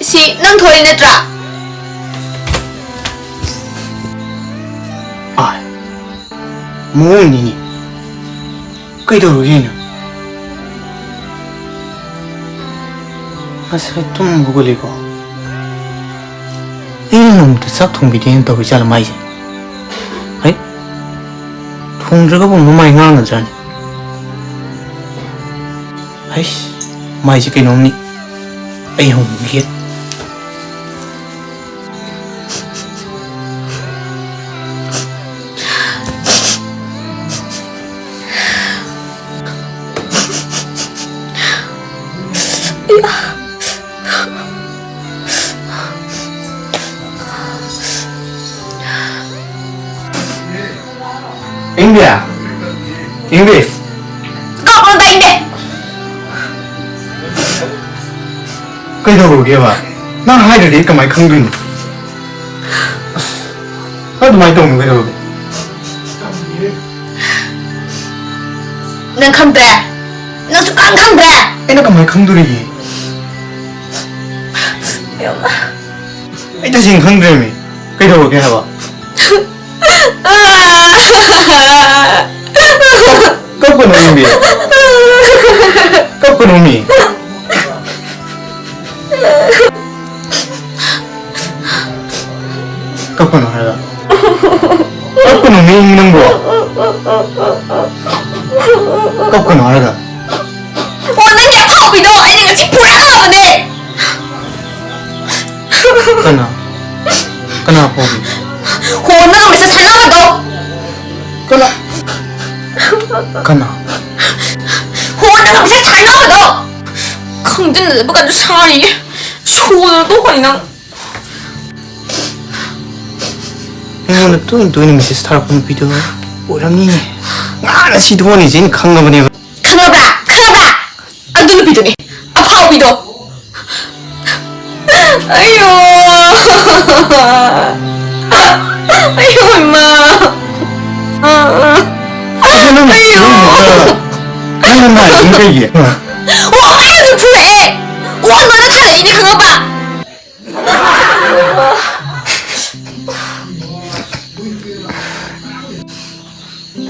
ꯁꯤ ꯅꯪ ꯊꯣꯛꯏ ꯅꯠꯇ꯭ꯔꯥ? ꯑꯥꯏ, ꯃꯑꯣꯡꯅꯤꯅꯦ꯫ ꯀꯩꯗꯧꯔꯒꯦꯅ? ꯉꯁꯥꯏ ꯇꯨꯝ ꯍꯧꯒꯠꯂꯤꯀꯣ? ꯑꯩꯅ ꯅꯣꯡꯃꯇ ꯆꯥꯛ ꯊꯣꯡꯕꯤꯗꯦꯅ ꯇꯧꯔꯤ ꯖꯥꯠꯂ ꯃꯥꯏꯁꯦ? ꯍꯩ, ꯊꯣꯡꯗ꯭ꯔꯒꯕꯨ ꯃꯃꯥꯏ ꯉꯥꯡꯒꯗ꯭ꯔꯅꯦ? ꯍꯩꯁ, ꯃꯥꯏꯁꯦ ꯀꯩꯅꯣꯝꯅꯤ꯫ ꯑꯩ ꯍꯪꯕꯤꯒꯦ꯫ ꯏꯪꯕꯤ! ꯏꯪꯕꯤ! ꯀꯞꯄꯅꯨ ꯇꯥꯅꯤꯡꯗꯦ! ꯀꯩꯗꯧꯔꯒꯦꯕ? ꯅꯪ ꯍꯥꯏꯗ꯭ꯔꯗꯤ ꯑꯩ ꯀꯃꯥꯏꯅ ꯈꯪꯗꯣꯏꯅꯣ? ꯑꯁ, ꯅꯪ ꯑꯗꯨꯃꯥꯏꯅ ꯇꯧꯅꯨ ꯀꯩꯗꯧꯔꯒꯦ? ꯅꯪ ꯈꯪꯗ꯭ꯔꯦ? ꯅꯪ ꯁꯨꯛꯈꯪ ꯈꯪꯗ꯭ꯔꯦ? ꯑꯩꯅ ꯀꯃꯥꯏꯅ ꯈꯪꯗꯣꯔꯤꯒꯦ? ꯑꯩ ꯇꯁꯦꯡꯅ ꯈꯪꯗ꯭ꯔꯦꯃꯤ꯫ ꯀꯩꯗꯧꯔꯒꯦ ꯍꯥꯏꯕ? ꯀꯞꯀꯅꯨ ꯏꯪꯕꯤ꯫ ꯀꯞꯀꯅꯨ ꯃꯤ꯫ ꯀꯞꯀꯅꯨ ꯍꯥꯏꯔꯒ꯫ ꯀꯞꯀꯅꯨ ꯃꯤ ꯅꯪꯕꯣ꯫ ꯀꯞꯀꯅꯨ ꯍꯥꯏꯔꯒ꯫ ꯑꯣ, ꯅꯪꯒꯤ ꯑꯐꯥꯎꯕꯤꯗꯣ ꯑꯩꯅ ꯉꯁꯤ ꯄꯨꯔꯥ ꯉꯥꯎꯕꯅꯦ꯫ ꯀꯅꯥ? ꯀꯅꯥ ꯐꯥꯎꯕꯤ? ꯍꯣ, ꯅꯪ ꯃꯦꯁꯦꯖ ꯊꯥꯅꯕꯗꯣ꯫ ꯀꯅꯥ? ꯀꯅꯥ? ꯍꯣ, ꯅꯪ ꯃꯦꯁꯦꯖ ꯊꯥꯅꯕꯗꯣ꯫ ꯈꯪꯖꯤꯟꯅꯗꯕ ꯀꯩꯅꯣ ꯁꯥꯔꯤꯌꯦ꯫ ꯁꯣꯗꯅ ꯇꯣꯛꯈ꯭ꯔꯅꯤ ꯅꯪ꯫ ꯑꯩꯉꯣꯟꯗ ꯇꯣꯏꯅ ꯇꯣꯏꯅ ꯃꯦꯁꯦꯖ ꯊꯥꯔꯛꯄ ꯅꯨꯄꯤꯗꯣ ꯑꯣꯏꯔꯝꯅꯤꯅꯦ꯫ ꯉꯥꯅ ꯁꯤ ꯊꯣꯛꯑꯅꯤꯁꯦ ꯑꯩꯅ ꯈꯪꯉꯕꯅꯦꯕ꯫ ꯈꯪꯉꯕ꯭ꯔꯥ? ꯈꯪꯉꯕ꯭ꯔꯥ? ꯑꯗꯨ ꯅꯨꯄꯤꯗꯨꯅꯦ꯫ ꯑꯐꯥꯎꯕꯤꯗꯣ꯫ ꯑꯩꯌꯣ꯫ ꯑꯌꯣ, ꯏꯃꯥ꯫ ꯑꯥ, ꯑꯥ꯫ ꯑꯗꯣ ꯅꯪ ꯑꯌꯣ꯫ ꯅꯪꯅ ꯅꯥꯔꯤꯗꯨꯅ ꯀꯩꯒꯤ? ꯋꯥ ꯉꯥꯡꯒꯅꯨ, ꯐꯨꯔꯛꯑꯦ꯫ ꯋꯥ ꯉꯥꯡꯅ ꯊꯥꯔꯛꯏꯅꯦ, ꯈꯪꯉꯕ?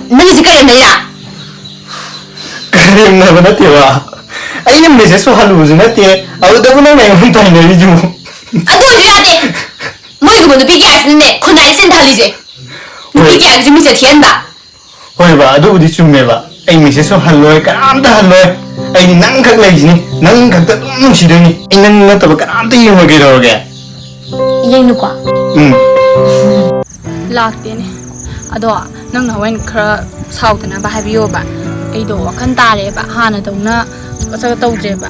ꯅꯪꯒꯤꯁꯤ ꯀꯔꯦꯝꯅꯩꯔꯥ? ꯀꯔꯦꯝꯅꯕ ꯅꯠꯇꯦꯕ꯫ ꯑꯩꯅ ꯃꯦꯁꯦꯖꯁꯨ ꯍꯜꯂꯨꯕꯁꯨ ꯅꯠꯇꯦ꯫ ꯑꯗꯨꯗꯕꯨ ꯅꯪꯅ ꯑꯩꯉꯣꯟꯗ ꯇꯥꯏꯅꯔꯤꯁꯤꯕꯨ? ꯑꯗꯨ ꯑꯣꯏꯔꯁꯨ ꯌꯥꯗꯦ꯫ ꯃꯣꯏꯒꯨꯝꯕ ꯅꯨꯄꯤ ꯀꯌꯥꯁꯤꯅꯅꯦ, ꯈꯨꯟꯅꯥꯏꯗ ꯆꯦꯟꯊꯍꯜꯂꯤꯁꯦ꯫ ꯅꯨꯄꯤ ꯍꯣꯏ꯫ ꯀꯌꯥꯒꯤꯁꯨ ꯃꯤꯡꯆꯠ ꯊꯤꯍꯟꯕ꯫ ꯍꯣꯏꯕ, ꯑꯗꯨꯕꯨꯗꯤ ꯆꯨꯝꯃꯦꯕ꯫ ꯑꯩ ꯃꯦꯁꯦꯖꯁꯨ ꯍꯜꯂꯣꯏ, ꯀꯅꯥꯝꯇ ꯍꯜꯂꯣꯏ꯫ ꯑꯩꯗꯤ ꯅꯪ ꯈꯛ ꯂꯩꯁꯤꯅꯤ, ꯅꯪ ꯈꯛꯇ ꯑꯗꯨꯝ ꯅꯨꯡꯁꯤꯗꯣꯏꯅꯤ꯫ ꯑꯩ ꯅꯪ ꯅꯠꯇꯕ ꯀꯅꯥꯝꯇ ꯌꯦꯡꯉꯣꯏ, ꯀꯩꯗꯧꯔꯒꯦ? ꯌꯦꯡꯅꯨꯀꯣ꯫ ꯎꯝ꯫ ꯂꯥꯛꯇꯦꯅꯦ꯫ ꯑꯗꯣ ꯅꯪꯅ ꯍꯣꯔꯦꯟ ꯈꯔ ꯁꯥꯎꯗꯅꯕ ꯍꯥꯏꯕꯤꯌꯣꯕ꯫ ꯑꯩꯗꯣ ꯋꯥꯈꯜ ꯇꯥꯔꯦꯕ, ꯍꯥꯟꯅꯗꯧꯅ ꯆꯠ ꯇꯧꯗ꯭ꯔꯦꯕ꯫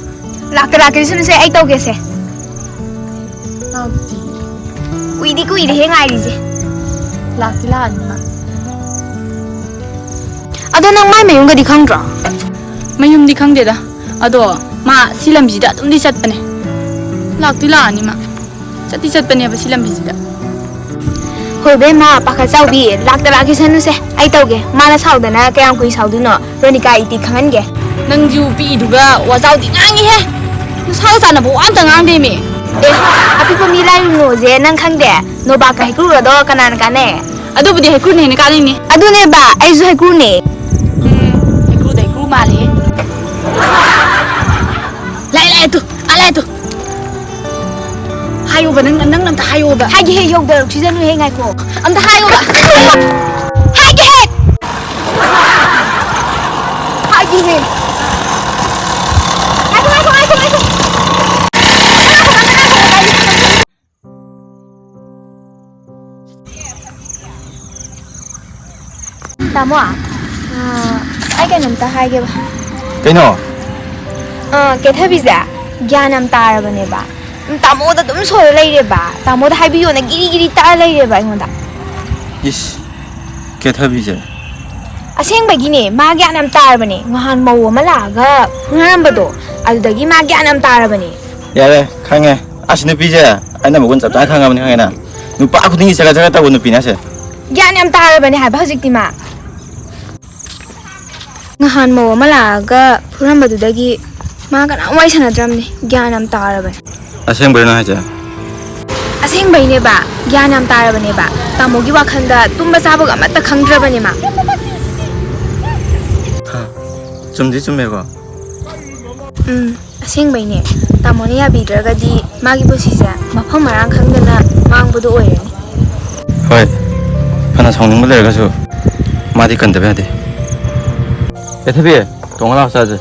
ꯂꯥꯛꯇ ꯂꯥꯛꯀꯦ, ꯁꯤꯅꯨꯁꯦ, ꯑꯩ ꯇꯧꯒꯦꯁꯦ꯫ ꯂꯥꯛꯇꯦ꯫ ꯀꯨꯏꯗꯤ ꯀꯨꯏꯔꯦꯍꯦ ꯉꯥꯏꯔꯤꯁꯦ꯫ ꯂꯥꯛꯇꯤ ꯂꯥꯛꯑꯅꯤ ꯃꯥ꯫ ꯑꯗꯣ ꯅꯪ ꯃꯥꯏ ꯃꯌꯨꯝꯒꯗꯤ ꯈꯪꯗ꯭ꯔꯣ? ꯃꯌꯨꯝꯗꯤ ꯈꯪꯗꯦꯗ꯫ ꯑꯗꯣ ꯃꯥ ꯁꯤ ꯂꯝꯁꯤꯗ ꯑꯗꯨꯝꯗꯤ ꯆꯠꯄꯅꯦ꯫ ꯂꯥꯛꯇꯤ ꯂꯥꯛꯑꯅꯤ ꯃꯥ꯫ ꯆꯠꯇꯤ ꯆꯠꯄꯅꯦꯕ ꯁꯤ ꯂꯝꯕꯤꯁꯤꯗ꯫ ꯍꯣꯏ ꯏꯕꯦꯝꯃ, ꯄꯥꯈꯠ ꯆꯥꯎꯕꯤ, ꯂꯥꯛꯇ ꯂꯥꯛꯈꯤꯁꯅꯨꯁꯦ꯫ ꯑꯩ ꯇꯧꯒꯦ꯫ ꯃꯥꯅ ꯁꯥꯎꯗꯅ ꯀꯌꯥꯝ ꯀꯨꯏ ꯁꯥꯎꯗꯣꯏꯅꯣ? ꯔꯣꯅꯤꯀꯥ, ꯑꯩ ꯇꯤ ꯈꯪꯍꯟꯒꯦ꯫ ꯅꯪꯁꯨ ꯄꯤꯛꯏꯗꯨꯒ ꯋꯥꯖꯥꯎꯗꯤ ꯉꯥꯡꯉꯤꯍꯦ꯫ ꯅꯁꯥꯒ ꯆꯥꯟꯅꯕ ꯋꯥ ꯑꯝꯇ ꯉꯥꯡꯗꯦꯃꯤ꯫ ꯑꯦ, ꯑꯄꯤꯛꯄ ꯃꯤ ꯂꯥꯏꯔꯨꯅꯨꯁꯦ ꯅꯪ ꯈꯪꯗꯦ? ꯅꯣꯕꯥꯛꯀ ꯍꯩꯀ꯭ꯔꯨꯒꯗꯣ ꯀꯅꯥꯅ ꯀꯥꯟꯅꯩ? ꯑꯗꯨꯕꯨꯗꯤ ꯍꯩꯀ꯭ꯔꯨꯅ ꯍꯦꯟꯅ ꯀꯥꯟꯅꯩꯅꯦ꯫ ꯑꯗꯨꯅꯦꯕ, ꯑꯩꯁꯨ ꯍꯩꯀ꯭ꯔꯨꯅꯦ꯫ ꯎꯝ, ꯍꯩꯀ꯭ꯔꯨꯗ ꯍꯩꯀ꯭ꯔꯨ ꯃꯥꯜꯂꯦꯍꯦ꯫ ꯂꯥꯛꯑꯦ, ꯂꯥꯛꯑꯦ ꯇꯨ, ꯑꯥ ꯂꯥꯛꯑꯦ ꯇꯨ꯫ ꯍꯥꯏꯌꯣꯕ, ꯅꯪ, ꯅꯪ ꯑꯝꯇ ꯍꯥꯏꯌꯣꯕ꯫ ꯍꯥꯏꯒꯦꯍꯦ, ꯌꯧꯗꯔꯛꯈꯤꯁꯅꯨꯍꯦ, ꯉꯥꯏꯈꯣ꯫ ꯑꯝꯇ ꯍꯥꯏꯌꯣꯕ꯫ ꯍꯥꯏꯒꯦꯍꯦ! ꯍꯥꯏꯒꯦꯍꯦ! ꯉꯥꯏꯈꯣ, ꯉꯥꯏꯈꯣ, ꯉꯥꯏꯈꯣ, ꯉꯥꯏꯈꯣ! ꯇꯥꯃꯣ, ꯑ, ꯑꯩ ꯀꯩꯅꯣꯝꯇ ꯍꯥꯏꯒꯦꯕ꯫ ꯀꯩꯅꯣ? ꯑ, ꯀꯦꯊꯕꯤꯁꯦ ꯒ꯭ꯌꯥꯟ ꯌꯥꯝ ꯇꯥꯔꯕꯅꯦꯕ꯫ ꯎꯝ, ꯇꯥꯃꯣꯗ ꯑꯗꯨꯝ ꯁꯣꯜꯂ ꯂꯩꯔꯦꯕ꯫ ꯇꯥꯃꯣꯗ ꯍꯥꯏꯕꯤꯌꯣꯅ ꯒꯤꯔꯤ ꯒꯤꯔꯤ ꯇꯛꯑ ꯂꯩꯔꯦꯕ ꯑꯩꯉꯣꯟꯗ꯫ ꯏꯁ, ꯀꯦꯊꯕꯤꯁꯦ? ꯑꯁꯦꯡꯕꯒꯤꯅꯦ, ꯃꯥ ꯒ꯭ꯌꯥꯟ ꯌꯥꯝ ꯇꯥꯔꯕꯅꯦ꯫ ꯉꯍꯥꯟ ꯃꯧ ꯑꯃ ꯂꯥꯛꯑꯒ ꯐꯨꯅꯔꯝꯕꯗꯣ, ꯑꯗꯨꯗꯒꯤ ꯃꯥ ꯒ꯭ꯌꯥꯟ ꯌꯥꯝ ꯇꯥꯔꯕꯅꯦ꯫ ꯌꯥꯔꯦ, ꯈꯪꯉꯦ꯫ ꯑꯁ, ꯅꯨꯄꯤꯁꯦ ꯑꯩꯅ ꯃꯒꯨꯟ ꯆꯞ ꯆꯥꯅ ꯈꯪꯉꯕꯅꯤ, ꯈꯪꯉꯦꯅ꯫ ꯅꯨꯄꯥ ꯈꯨꯗꯤꯡꯒꯤ ꯆꯒꯠ ꯆꯒꯠ ꯇꯧꯕ ꯅꯨꯄꯤꯅꯦ ꯍꯥꯏꯁꯦ꯫ ꯒ꯭ꯌꯥꯟ ꯌꯥꯝ ꯇꯥꯔꯕꯅꯦ ꯍꯥꯏꯕ ꯍꯧꯖꯤꯛꯇꯤ ꯃꯥ꯫ ꯅꯍꯥꯟ ꯃꯧ ꯑꯃ ꯂꯥꯛꯑꯒ ꯐꯨꯔꯝꯕꯗꯨꯗꯒꯤ ꯃꯥ ꯀꯅꯥꯝ ꯋꯥꯔꯤ ꯁꯥꯟꯅꯗ꯭ꯔꯕꯅꯦ꯫ ꯒ꯭ꯌꯥꯟ ꯌꯥꯝ ꯇꯥꯔꯕꯅꯦ꯫ ꯑꯁꯦꯡꯕꯩꯔꯣ ꯅꯪ ꯍꯥꯏꯁꯦ? ꯑꯁꯦꯡꯕꯩꯅꯦꯕ꯫ ꯒ꯭ꯌꯥꯟ ꯌꯥꯝ ꯇꯥꯔꯕꯅꯦꯕ꯫ ꯇꯥꯃꯣꯒꯤ ꯋꯥꯈꯜꯗ ꯇꯨꯝꯕ ꯆꯥꯕꯒ ꯑꯃꯠꯇ ꯈꯪꯗ꯭ꯔꯕꯅꯦ ꯃꯥ꯫ ꯍꯥ, ꯆꯨꯝꯗꯤ ꯆꯨꯝꯃꯦꯀꯣ꯫ ꯎꯝ, ꯑꯁꯦꯡꯕꯩꯅꯦ꯫ ꯇꯥꯃꯣꯅ ꯌꯥꯕꯤꯗ꯭ꯔꯒꯗꯤ ꯃꯥꯒꯤ ꯄꯨꯟꯁꯤꯁꯦ ꯃꯐꯝ ꯃꯔꯥꯡ ꯈꯪꯗꯅ ꯃꯥꯡꯕꯗꯣ ꯑꯣꯏꯔꯅꯤ꯫ ꯍꯣꯏ, ꯐꯅ ꯁꯥꯎꯅꯤꯡꯕ ꯂꯩꯔꯒꯁꯨ ꯃꯥꯗꯤ ꯀꯟꯗꯕ ꯌꯥꯗꯦ꯫ ꯑꯦ ꯊꯣꯏꯕꯤ, ꯊꯣꯡꯉ ꯂꯥꯛꯑꯣ ꯆꯥꯁꯦ꯫